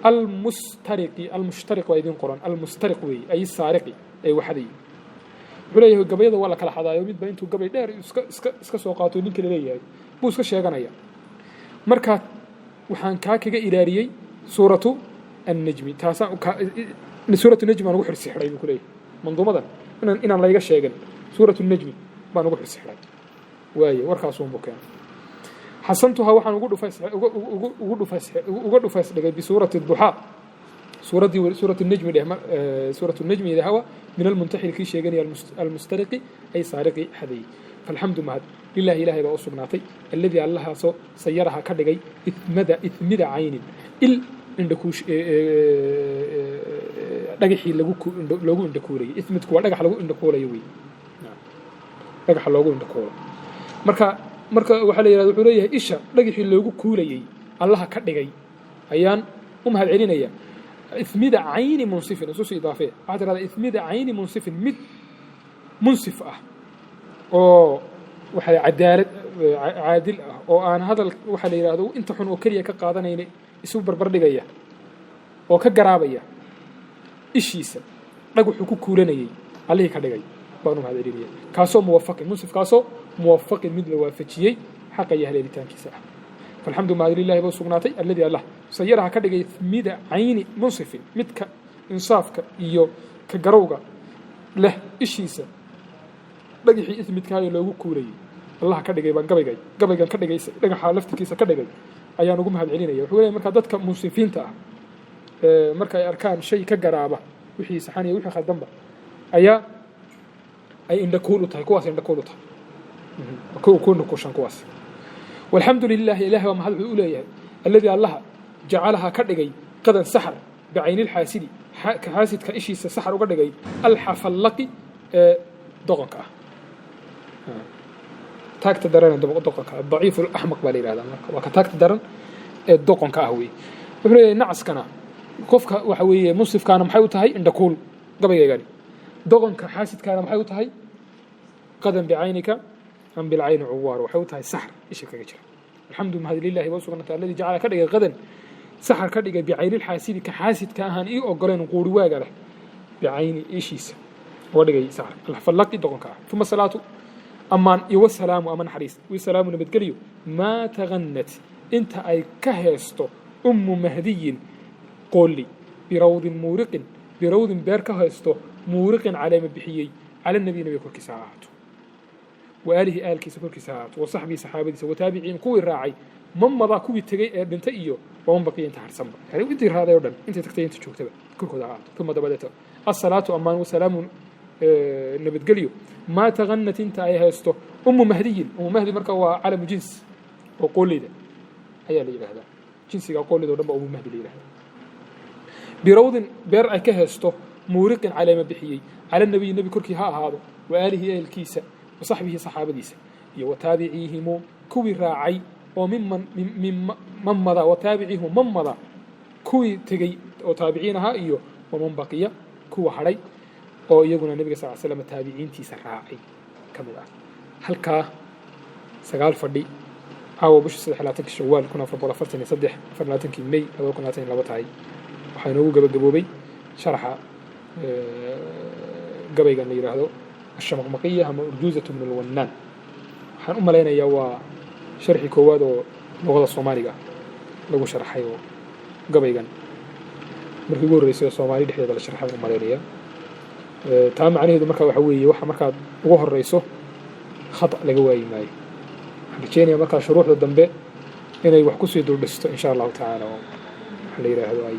almustariqi, almushtariq waa idin qoran, almustariq weeye, ay saariqi ee waxadayay. Wuxuu leeyahay gabayada waa la kala xadaayo. Midba intuu gabay dheer iska soo qaato ninka la leeyahay buu iska sheeganaya. Marka waxaan kaa kaga ilaaliyey suuratu annajmi, taasaan suuratu najmi baan ugu xirsi xidhay buu ku leeyahay. Manduumadan inaan layga sheegan suuratu najmi baan ugu xirsi xidhay waaye. Warkaasuunbuu keenay. Xasantuhaa waxaan ugu dhufays ugu dhufays uga dhufays dhigay bisuurati duxaa, suuraddii suuratu najmi dheh, suuratu najmi idaa hawa. Min almuntaxil kii sheeganaya, almustariqi ay saariqi xadayey. Falxamdu mahad lilahi ilahay baa u sugnaatay, alladii allahaasoo sayaraha ka dhigay ithmada ithmida caynin il indhakuush, dhagaxii lagu loogu indhakuulayay. Ithmidku waa dhagax lagu indhakuulayo wey, dhagaxa loogu indhakuulo. Marka waxaa la yihahda, wuxuu leeyahay isha dhagaxii loogu kuulayey allaha ka dhigay ayaan u mahad celinaya. Ithmida cayni munsifin isu sii idaafee. Waxaa tirahdaa ithmida cayni munsifin, mid munsif ah oo waxa cadaalad caadil ah oo aan hadal waxaa la yidhahdo inta xun oo keliya ka qaadanayna, isu barbar dhigaya oo ka garaabaya ishiisa dhagaxuu ku kuulanayay allihii ka dhigay baan u mahad celinaya. Kaasoo muwafaqin, munsifkaasoo muwafaqin mid la waafajiyey xaqa iyo haleelitaankiisa ah. Falxamdu mahad lilahi ba u sugnaatay, alladii allah sayaraha ka dhigay mida cayni munsifin, midka insaafka iyo ka garowga leh ishiisa dhagaxii ismidkaayo loogu kuulayay allaha ka dhigay baan gabaygan ka dhigay, dhagaxa laftirkiisa ka dhigay ayaan ugu mahad celinaya. Wuxuu leeyahay markaa dadka munsifiinta ah marka ay arkaan shay ka garaaba wixii saxan iyo wixii khaldanba ayaa ay indhakuul u tahay kuwaas, indhakuul u tahay ku indhakuushan kuwaas. Walxamdu lilahi ilahi baa mahad wuxuu u leeyahay, alladii allaha jacalaha ka dhigay qadan saxar bacaynilxaasidi, ka xaasidka ishiisa saxar uga dhigay, alxafallaqi ee doqonka ah, taagta daran ee doqonka ah. Daciif alaxmaq baa la yihahdaa. Marka waa ka taagta daran ee doqonka ah wey. Wuxuu leeyahay nacaskana qofka waxa weeye munsifkaana maxay u tahay indhakuul gabaygaygani, doqonka xaasidkaana maxay u tahay? Qadan bicaynika am bilcayni cuwaar, waxay u tahay saxar isha kaga jira. Alxamdu mahad lilahi baa u sugnaatay, alladii jacala ka dhigay qadan saxar ka dhigay bicaynilxaasidi, ka xaasidka ahaan ii ogoleen quuri waaga leh, bicayni ishiisa uga dhigay saxar, alfallaqi doqonka ah. Uma salaatu amaan iyo wasalaamu ama naxariis wasalaamu nabadgelyo maa tagannat inta ay ka heesto ummu mahdiyin qoolli, birawdin muuriqin, birawdin beer ka haysto, muuriqin caleema bixiyey, cala nabiy nabiga korkiisa ha ahaato, wa aalihi aalkiisa korkiisa ha ahaato, wa saxbihi saxaabadiisa, wa taabiciin kuwii raacay, man madaa kuwii tegey ee dhintay, iyo waman baqiya inta harsanba, yani intii raaday o dhan, intii tagtay, inta joogtaba korkooda ha ahaato. Uma dabadeeto asalaatu amaan wasalaamu nabadgelyo maa tagannat inta ay haysto ummu mahdiyin. Ummu mahdi marka waa calamu jins oo qooleyda ayaa la yidhahdaa, jinsiga qooleyda o dhan ba ummu mahdi la yidhahdaa. Birawdin beer ay ka heesto, muuriqin caleema bixiyey, cala nabiyi nebi korkii ha ahaado, wa aalihi ehelkiisa, wa saxbihi saxaabadiisa, iyo wa taabiciihimu kuwii raacay oo miman man mada, wa taabiciihimu man mada kuwii tegey oo taabiciin ahaa, iyo waman baqiya kuwa hadhay oo iyaguna nebiga sal l slam taabiciintiisa raacay ka mid ah. Halkaa 9 fadhi caawa, bisha 23-ka Shawaal 1443, 24-kii May 2022 tahay. Waxaa inoogu gabagaboobay sharaxa gabaygan la yidhaahdo Ashamaqmaqiya ama Urjuuzatu min Alwannaan. Waxaan u malaynayaa waa sharxi koowaad oo luqada Soomaaliga lagu sharxay, oo gabaygan markii ugu horreysay oo Soomaali dhexdeeda la sharxay u malaynaya. Taa macnaheedu marka waxa weeye, waxa markaad ugu horeyso khata laga waayi maayo. Waxaan rajeynayaa markaa shuruuxda dambe inay wax kusii duldhisto, insha Allahu tacaala, oo waxa la yidhaahdo ay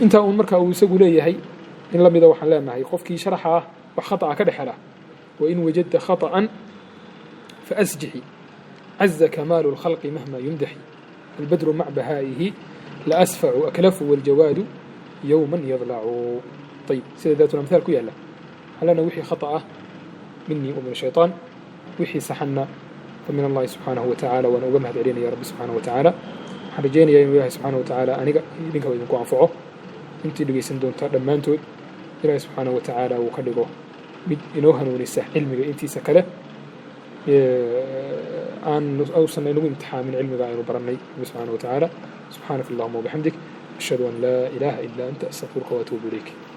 intaa uun marka uu isagu leeyahay in la mida. Waxaan leenahay, qofkii sharaxa ah wax khata'a ka dhex hela, wain wajadta khata'an faasjixi, caza kamaalu lkhalqi mahma yumdaxi, albadru mac bahaa'ihi laasfacu aklafu waljawaadu yowman yadlacu. Ayib, sida Daat Ulamhaal ku yaalla, waxaan leenahay wixii khata ah minii wa min ashayطaan, wixii saxanna fa min Allahi subxaanahu wa tacaala. Waan uga mahad celinaya Rabbi subxaanahu wa tacaala. Waxaan rajeynayaa inuu Ilahay subxaanahu wa tacaala aniga idinkaba idinku anfaco, intii dhegeysan doontaa dhammaantood Ilaahay subxaanahu wa tacaala uu ka dhigo mid inoo hanuunisa cilmiga intiisa kale, aan ausan inagu imtixaamin cilmiga aynu barannay Rabbi subxaanahu wa tacaala. Subxaanaka allahuma wabixamdik, ashhadu an laa ilaaha ila anta, astaqfiruka waatuubu ilayk.